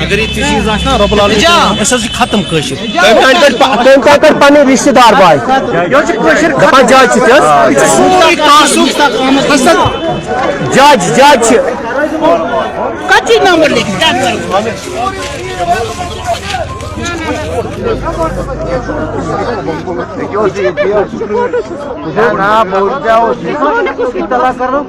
اگر یہِ تہِ چیٖز آسہِ نا، رۄب العالمین، أسۍ حظ چھِ ختم کٲشِر۔ تٔمۍ کَتہِ کٔر پَ-، تٔمۍ کَتہِ کٔر پَنٕنۍ رِشتہٕ دار باے؟ یہِ حظ چھِ کٲشِر دَپان جاے چھِ تہِ حظ۔ یہِ چھُ سورُے تعصُب۔ حسد۔ جاے چھِ، جاے چھِ۔ کَتہِ چھِ نمبر لیکھِتھ؟ کیٛاہ کَرو؟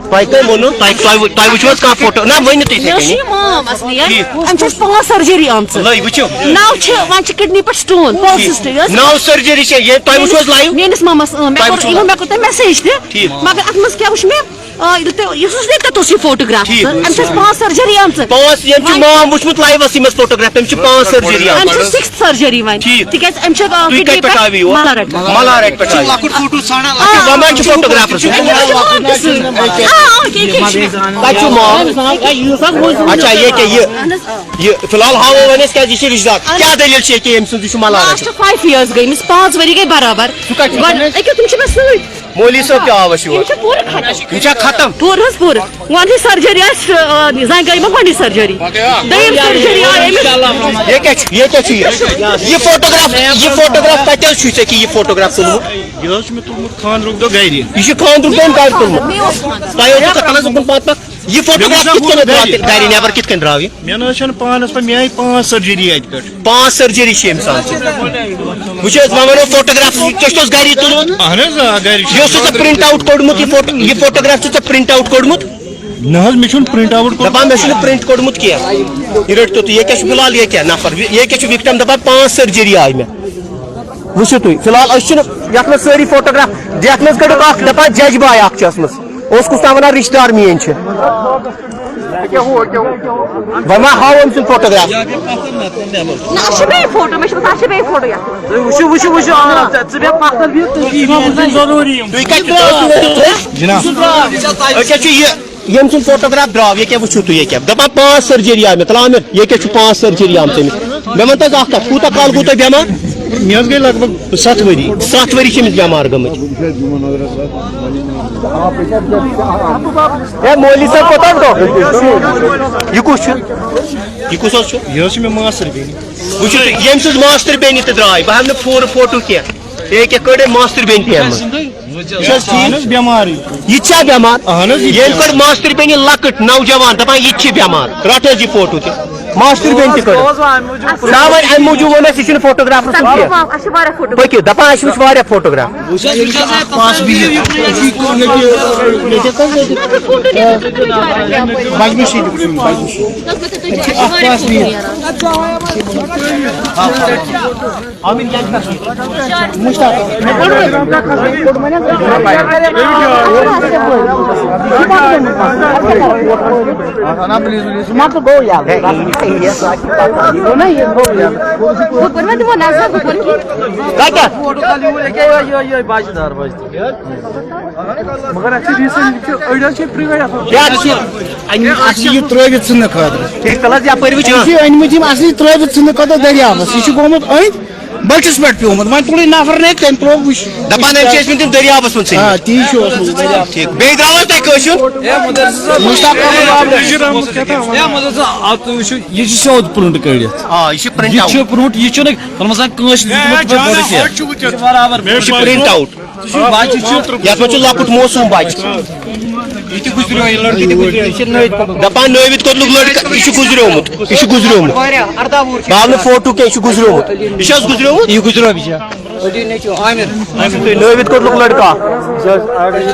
تۄہہِ کٔمۍ ووٚنوٕ؟ تۄہہِ، تۄہہِ، تۄہہِ وٕچھوٕ حظ کانٛہہ فوٹو؟ نہ، ؤنِو تُہۍ یِتھَے مےٚ اوس کٔنی۔ یہِ مام اصلی، ٹھیٖک۔ أمِس چھِ اَسہِ پانٛژھ سٔرجری آمژٕ۔ لٲگۍ وٕچھِو۔ نَو چھِ، وۄنۍ چھِ کِڈنی پٮ۪ٹھ stone، پالسِسٹ، یۄس نَو سٔرجری چھےٚ، یہِ تۄہہِ وٕچھوٕ حظ live؟ میٛٲنِس مامَس، اۭں، مےٚ تۄہہِ کوٚر، وٕچھوٕ یِمو، حظ؟ مےٚ کوٚر تۄہہِ message تہِ۔ ٹھیٖک۔ مگر اَتھ منٛز کیٛاہ وٕچھ مےٚ؟ آ، ییٚلہِ تۄہہِ، یُس حظ مےٚ تۄہہِ توٚتُے فوٹوگراف، ٹھیٖک۔ أمِس چھِ اَسہِ پانٛژھ سٔرجری آمژٕ۔ پانٛژھ، یِم چھِ وۄنۍ مام وٕچھمُت live-س، یِم اَسہِ فوٹوگراف، تٔمِس چھِ پانٛژھ سٔرجری أمِس چھِ آمژٕ۔ Sixth surgery وۄنۍ۔ ٹھیٖک۔ تِکیٛازِ أمِس چھِ، آ، تُہۍ کِڈنی کَتہِ پٮ۪ٹھ پٮ۪ٹھ آوٕ یور؟ ملارٹ۔ ملارٹ پٮ۪ٹھ آوٕ۔ لۄکُٹ فوٹو ژھانڈان۔ آ، وۄنۍ ما چھُ فوٹوگرافرَس؟ آ، آ، کیٚنٛہہ، کیٚنٛہہ چھُنہٕ۔ کَتہِ چھُ مام؟ اچھا، یہِ کیٛاہ یہِ؟ اہن حظ، آ۔ یہِ فی الحال ہاوو وۄنۍ أسۍ کیٛازِ یہِ چھِ رِشتہٕ دار۔ اہن حظ۔ کیٛاہ دٔلیٖل چھِ ییٚکیٛاہ أمۍ سٕنٛز؟ یہِ چھُ ملارٹ۔ Last five years گٔے أمِس، پانٛژھ ؤری گٔے برابر۔ سُہ کَتہِ چھُ وۄنۍ پَنٕنۍ؟ أکیٛاہ تِم چھِ مےٚ سۭتۍ۔ مولوی صٲب تہِ آو اَسہِ یور۔ یِم چھِ پوٗرٕ ختم۔ یِم چھا ختم؟ پوٗرٕ حظ پوٗرٕ۔ گۄڈٕنِچ سٔرجری آسہِ، آ، زَنہِ گٔے مےٚ گۄڈٕنِچ سٔرجری۔ دوٚیِم سٔرجری آیہِ أمِس۔ یہِ کیٛاہ چھُ؟ یہِ کیٛاہ چھُ یہِ؟ یہِ فوٹوگراف، یہِ فوٹوگراف کَتہِ حظ چھُے ژےٚ کہِ یہِ فوٹوگراف تُلمُت؟ یہِ حظ چھُ مےٚ تُلمُت خانٛدرُک دۄہ گَرِ۔ یہِ چھُ خانٛدرُک دۄہ گَرِ تُلمُت۔ مےٚ اوس خانٛدر۔ تۄہہِ اوسوٕ کَتھ حظ اُکُن پَتہٕ پَتہٕ؟ یہِ فوٹوگراف کِتھ کٔنۍ درٛاو تیٚلہِ گَرِ نٮ۪بَر کِتھ کٔنۍ درٛاو یہِ؟ مےٚ نہ حظ چھَنہٕ پانَس پَے، مےٚ آیہِ پانٛژھ سٔرجری اَتہِ پٮ۪ٹھ۔ پانٛژھ سٔرجری چھِ أمِس آمژٕ۔ وٕچھ حظ، وۄنۍ وَنو فوٹوگراف، ژےٚ چھُتھ گَرِ یہِ تُلمُت؟ اَہَن حظ، آ، گَرِ چھُ۔ یہِ اوسُے ژےٚ پرٛنٛٹ آوُٹ کوٚڑمُت، یہِ فوٹو، یہِ فوٹوگراف چھُ ژےٚ پرٛنٛٹ آوُٹ کوٚڑمُت؟ نہ حظ، مےٚ چھُنہٕ پرٛنٛٹ آوُٹ کوٚڑمُت۔ دَپان مےٚ چھُنہٕ پرٛنٛٹ کوٚڑمُت کینٛہہ۔ یہِ رٔٹۍ تو تُہۍ، یہِ کیٛاہ چھُ فِلحال، یہِ کیٛاہ نفر؟ یہِ کیٛاہ چھُ وِکٹَم دَپان پانٛژھ سٔرجری آیہِ مےٚ؟ وٕچھِو تُہۍ، فِلحال أسۍ چھِنہٕ یَتھ منٛز سٲری فوٹوگراف، یَتھ منٛز کٔڑٕکھ اَکھ دَپان جَج باے اَکھ چھِ ٲسمٕژ۔ اوس کُس تام وَنان رِشتہٕ دار میٛٲنۍ چھِ۔ وۄنۍ ما ہاوو أمۍ سُنٛد فوٹوگراف؟ نہ، اَسہِ چھِ بیٚیہِ فوٹو، مےٚ چھِ باسان، اَسہِ چھِ بیٚیہِ فوٹو یَتھ منٛز۔ وٕچھِو، وٕچھِو، وٕچھِو، آ، ژٕ، ژٕ بیٚہہ پَتھَر بِہِتھ، تُہۍ یِیِو۔ تُہۍ کَتہِ چھِو؟ جِناب۔ أسۍ کیٛاہ چھُ یہِ، ییٚمۍ سُنٛد فوٹوگراف درٛاو، یہِ کیٛاہ وٕچھِو تُہۍ یہِ کیٛاہ؟ دَپان پانٛژھ سٔرجری آمٕژ، تَلہٕ عامِر، یہِ کیٛاہ چھُ پانٛژھ سٔرجری آمژٕ أمِس؟ مےٚ وَن تہٕ حظ اَکھ کَتھ، کوٗتاہ کال گوٚو تۄہہِ بٮ۪مار؟ مےٚ حظ گٔے لگ بگ ستھ ؤری۔ ستھ ؤری چھِ أمِس بٮ۪مار گٔمٕتۍ۔ ہے، مولوی صٲب کوٚت حظ گوٚو؟ یہِ کُس چھُ؟ یہِ کُس حظ چھُ؟ یہِ حظ چھِ مےٚ ماستٕر بیٚنہِ۔ وٕچھِو تُہۍ، ییٚمۍ سٕنٛز ماستٕر بیٚنہِ تہِ درٛاے، بہٕ ہاوٕ نہٕ پوٗرٕ فوٹو کینٛہہ۔ یہِ کیٛاہ کٔڑ أمۍ ماستٕر بیٚنہِ تہِ اَمہِ منٛز؟ یہِ چھِ حظ ٹھیٖک؟ اہن حظ، بٮ۪مارٕے۔ یہِ تہِ چھا بٮ۪مار؟ اہن حظ، یہِ تہِ ییٚمۍ چھا۔ کٔڑ ماستٕر بیٚنہِ لۄکٕٹ نوجوان، دَپان یہِ تہِ چھِ بٮ۪مار۔ رَٹ حظ یہِ فوٹو تہِ۔ ماستٕر بیٚنہِ تہِ کٔڑ۔ نہ، وۄنۍ اَمہِ موٗجوٗب ووٚن اَسہِ، یہِ چھُنہٕ فوٹوگرافرَس سُنٛد کینٛہہ۔ اَسہِ چھِ واریاہ فوٹو۔ پٔکِو، دَپان اَسہِ وٕچھ واریاہ فوٹوگراف۔ وٕچھ حظ، وٕچھ حظ، اَتھ پاس بِہِتھ۔ بَجہِ مِشیٖن، بَجہِ مِشیٖن۔ اَتھ پاس بِہِتھ۔ مطلب گوٚو یَلہٕ۔ گوٚو نا یہِ، گوٚو یَلہٕ۔ ہُپٲرۍ ما دِمو نظر، ہُپٲرۍ کِنۍ؟ کَتٮ۪تھ؟ مگر اَسہِ چھِ ریٖزَن یہِ کہِ أڑۍ حظ چھِ پرٛایویٹ آسان۔ کیٛاہ چھِ؟ اَمہِ اَصلی یہِ ترٛٲوِتھ ژھٕننہٕ خٲطرٕ۔ ٹھیٖک، تَلہٕ حظ یَپٲرۍ وٕچھ۔ أمۍ چھِ أنۍمٕتۍ یِم اَصلی ترٛٲوِتھ ژھٕننہٕ خٲطرٕ دٔریاوَس۔ یہِ چھُ گوٚمُت أنٛدۍ بٔٹھِس پٮ۪ٹھ پیوٚمُت۔ وۄنۍ تُلٕے نفر نَتہِ، تٔمۍ ترٛوو وٕچھ۔ دَپان أمۍ چھِ ٲسۍمٕتۍ یِم دٔریاوَس منٛز ژھٕنِتھ۔ آ، تی چھُ اوسمُت دٔریاو۔ ٹھیٖک، بیٚیہِ درٛاو حظ تۄہہِ کٲنٛسہِ ہُنٛد؟ مُشتاق احمد بابلہِ۔ ہے، مطلب، ژٕ، اَتھ تُہۍ وٕچھِو، یہِ چھُ سیوٚد پرٛنٛٹ کٔڑِتھ۔ آ، یہِ چھُ پرٛنٛٹ یہِ آوُٹ۔ چھُ پرٛنٛٹ، یہِ چھُنہٕ، تَتھ منٛز آسان کٲنٛسہِ دیُتمُت تِمَن دۄہَس کینٛہہ۔ یہِ چھُ برابر۔ یہِ چھُ پرٛنٛٹ آوُٹ۔ بَچہِ چھُ۔ یَتھ منٛز چھُ لۄکُٹ معصوٗم بَچہِ۔ یہِ تہِ گُزریو، یہِ لٔڑکہٕ تہِ گُزریو، یہِ چھِ نٔوۍ کوٚرمُت۔ دَپان نٲوِتھ کوٚرمُت لٔڑکہٕ، یہِ چھُ گُزریومُت، یہِ چھُ گُزریومُت۔ واریاہ، اَرداہ وُہُر چھُ۔ بہٕ ہاو نہٕ فوٹو کینٛہہ، یہِ چھُ گُزریومُت۔ یہِ چھُ حظ گُزریومُت؟ یہِ گُزریو بِچار۔ نٲوِتھ کوٚرمُت لٔڑکہٕ اَکھ۔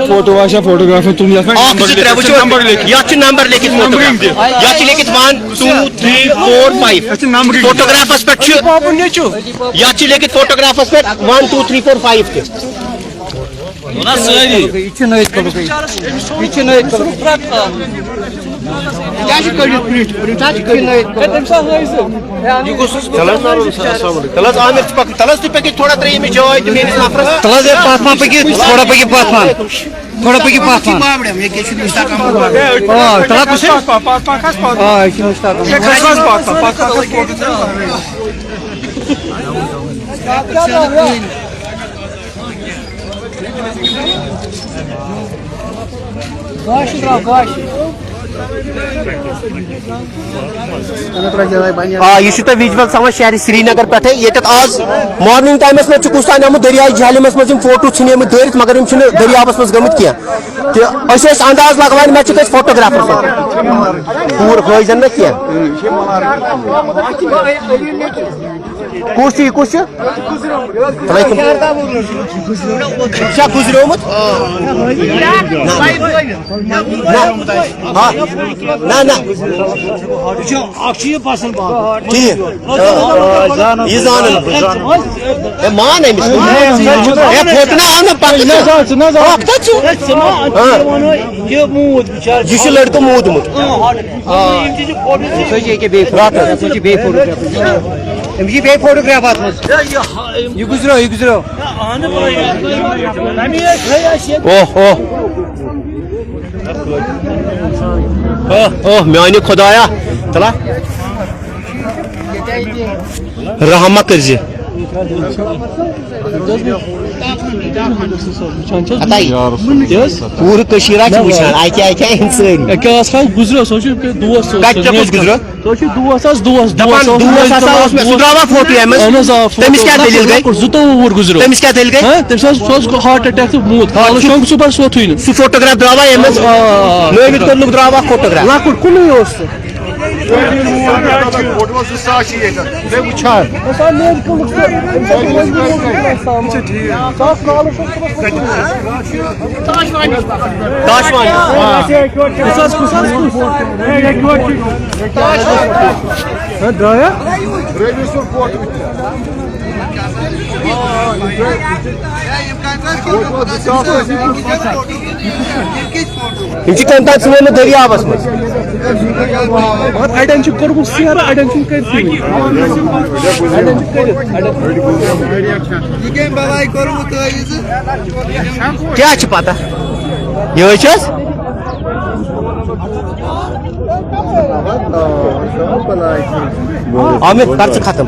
فوٹو آسہِ ہا فوٹوگرافر تُلمُت، یَتھ پٮ۪ٹھ اَکھ، نمبر زٕ، ترٛےٚ، لیکھِتھ، وٕچھِو، نمبر لیکھِتھ۔ یَتھ چھِ نمبر لیکھِتھ فوٹوگراف۔ یَتھ چھِ لیکھِتھ one two three four five۔ یَتھ چھِ نمبر۔ فوٹوگرافَس پٮ۪ٹھ چھُ، یَتھ چھِ لیکھِتھ فوٹوگرافَس پٮ۪ٹھ one two three four five تہِ۔ وَنان سٲری۔ یہِ چھُ نٲیِد کٔدلُکُے۔ یہِ چھُ نٲیِد کٔدلُک۔ کیٛاہ چھِ کٔڑِتھ پرٛنٛٹھ؟ پرٛنٛٹھ حظ چھِ کٔڑِتھ۔ ہے، تٔمِس ہا ہٲیزِ۔ ہے، اَنُن۔ یہِ کُس اوس؟ تَلہٕ حظ، السلام علیکُم۔ تَلہٕ حظ، عامر چھِ پَکُن۔ تَلہٕ حظ، تُہۍ پٔکِو تھوڑا، ترٛٲیِو أمِس جاے تہٕ میٛٲنِس نفرَس۔ تَلہٕ حظ، ہے، پَتھ ما پٔکِو، تھوڑا پٔکِو پَتھ پَہَن۔ تھوڑا پٔکِو پَتھ پَہَن۔ پابڑم، ییٚکیٛاہ چھُ مُشتاق احمد پابڑم۔ آ، تَلہٕ حظ، کُس چھُ؟ پَتھ پَہَن، پَتھ پَہَن کھَس پَتھ۔ آ، یہِ چھُ مُشتاق احمد۔ ہے، کھَس حظ پَتھ پَہَن، پَتھ پَہَن کھَس پَتھ۔ گاش درٛاو، گاش۔ آ، یہِ چھُ تۄہہِ ویجول سَمان شہرِ سرینگر پٮ۪ٹھَے، ییٚتٮ۪تھ آز مارننگ ٹایمَس منٛز چھُ کُس تام آمُت دٔریاے جہلِمَس منٛز یِم فوٹو ژھٕنیمٕتۍ دٲرِتھ، مگر یِم چھِنہٕ دٔریاوَس منٛز گٔمٕتۍ کینٛہہ۔ تہٕ أسۍ ٲسۍ انداز لگاوان، مےٚ چھِ کٲنٛسہِ فوٹوگرافرَس اَتھِ۔ پوٗرٕ ہٲیزٮ۪ن نہ کینٛہہ۔ کُس چھُ یہِ؟ کُس چھُ؟ تۄہہِ کٕم؟ یہِ چھا گُزریومُت؟ نہ۔ نہ۔ ہا؟ نہ، نہ۔ اکھ چھُ یہِ پسند پہم۔ ٹھیٖک۔ یہِ زانن۔ ہے، مان أمِس۔ ہے، فوٹو نہ آو نہ پتہٕ۔ نہ زان، ژٕ نہ زان۔ اکھ تہٕ ژٕ۔ ہے، ژٕ ما، ہاں۔ یہِ موٗد بِچارٕ۔ یہِ چھُ لڑکہٕ موٗدمُت۔ آ۔ یِم تہِ چھِ فوٹو۔ أمِس چھِ ییٚکیٛاہ بیٚیہِ فوٹوگرافر۔ أمِس چھِ بیٚیہِ فوٹوگراف اَتھ منٛز۔ یہِ گُزریو، یہِ گُزریو۔ اوہ، اوہ۔ اوہ، اوہ، میٛانہِ خۄدایا۔ تَلہ۔ رحم ما کٔرزِ۔ وٕچھان چھِ حظ؟ ہتا یہِ۔ یہِ حظ؟ پوٗرٕ کٔشیٖر حظ چھِ وٕچھان، اَتہِ، اَتہِ چھِ أہٕنٛدۍ سٲری۔ اَکہِ حظ کھَس گُزریو، سُہ حظ چھُ دوس اوس کَتہِ سُہ کیٛاہ کُس نیچ گُزریو؟ سُہ حظ چھُ دوس حظ، دوس، دَپان دوس اوس، دوس ہسا اوس مےٚ، سُہ درٛاوا فوٹو ییٚمہِ منٛز؟ اہن حظ، آ، فوٹو۔ تٔمِس کیٛاہ دٔلیٖل گٔے؟ لۄکُٹ، لۄکُٹ، زٕتووُہ وُہُر گُزریو۔ تٔمِس کیٛاہ دٔلیٖل گٔے؟ ہاں، تٔمِس حظ، سُہ حظ گوٚو ہارٹ اٹیک تہٕ موٗد۔ ہارٹ کالہٕ شۄنٛگ صُبحَس ووتھُے نہٕ۔ سُہ فوٹوگراف درٛاوا ییٚمہِ منٛز؟ آ، آ، آ۔ نٲوِتھ کوٚرمُت درٛاوا فوٹوگراف؟ لۄکُٹ کُنُے اوس سُہ۔ فوٹوَس زٕ ساس چھِ ییٚتٮ۪تھ۔ بیٚیہِ وٕچھان۔ تاش وانی۔ کُس حظ، کُس حظ، کُس؟ ہہ، درٛایا؟ رٔوِو سُنٛد فوٹو تہِ۔ یِم چھِ کٔمۍ تام ژھٕنمٕتۍ دٔریاوَس منٛز۔ مگر اَڑٮ۪ن چھُ کوٚرمُت سیر، اَڑٮ۪ن چھُنہٕ کٔرِتھٕے وٕنہِ۔ اَڑٮ۪ن چھُ کٔرِتھ، اَڑٮ۪ن۔ یہِ کٔمۍ بَلاے کوٚرمُت تۄہہِ یہِ زٕ؟ کیٛاہ چھِ پَتہ؟ یِہوٚے چھِ حظ؟ عامر، کر ژٕ ختم۔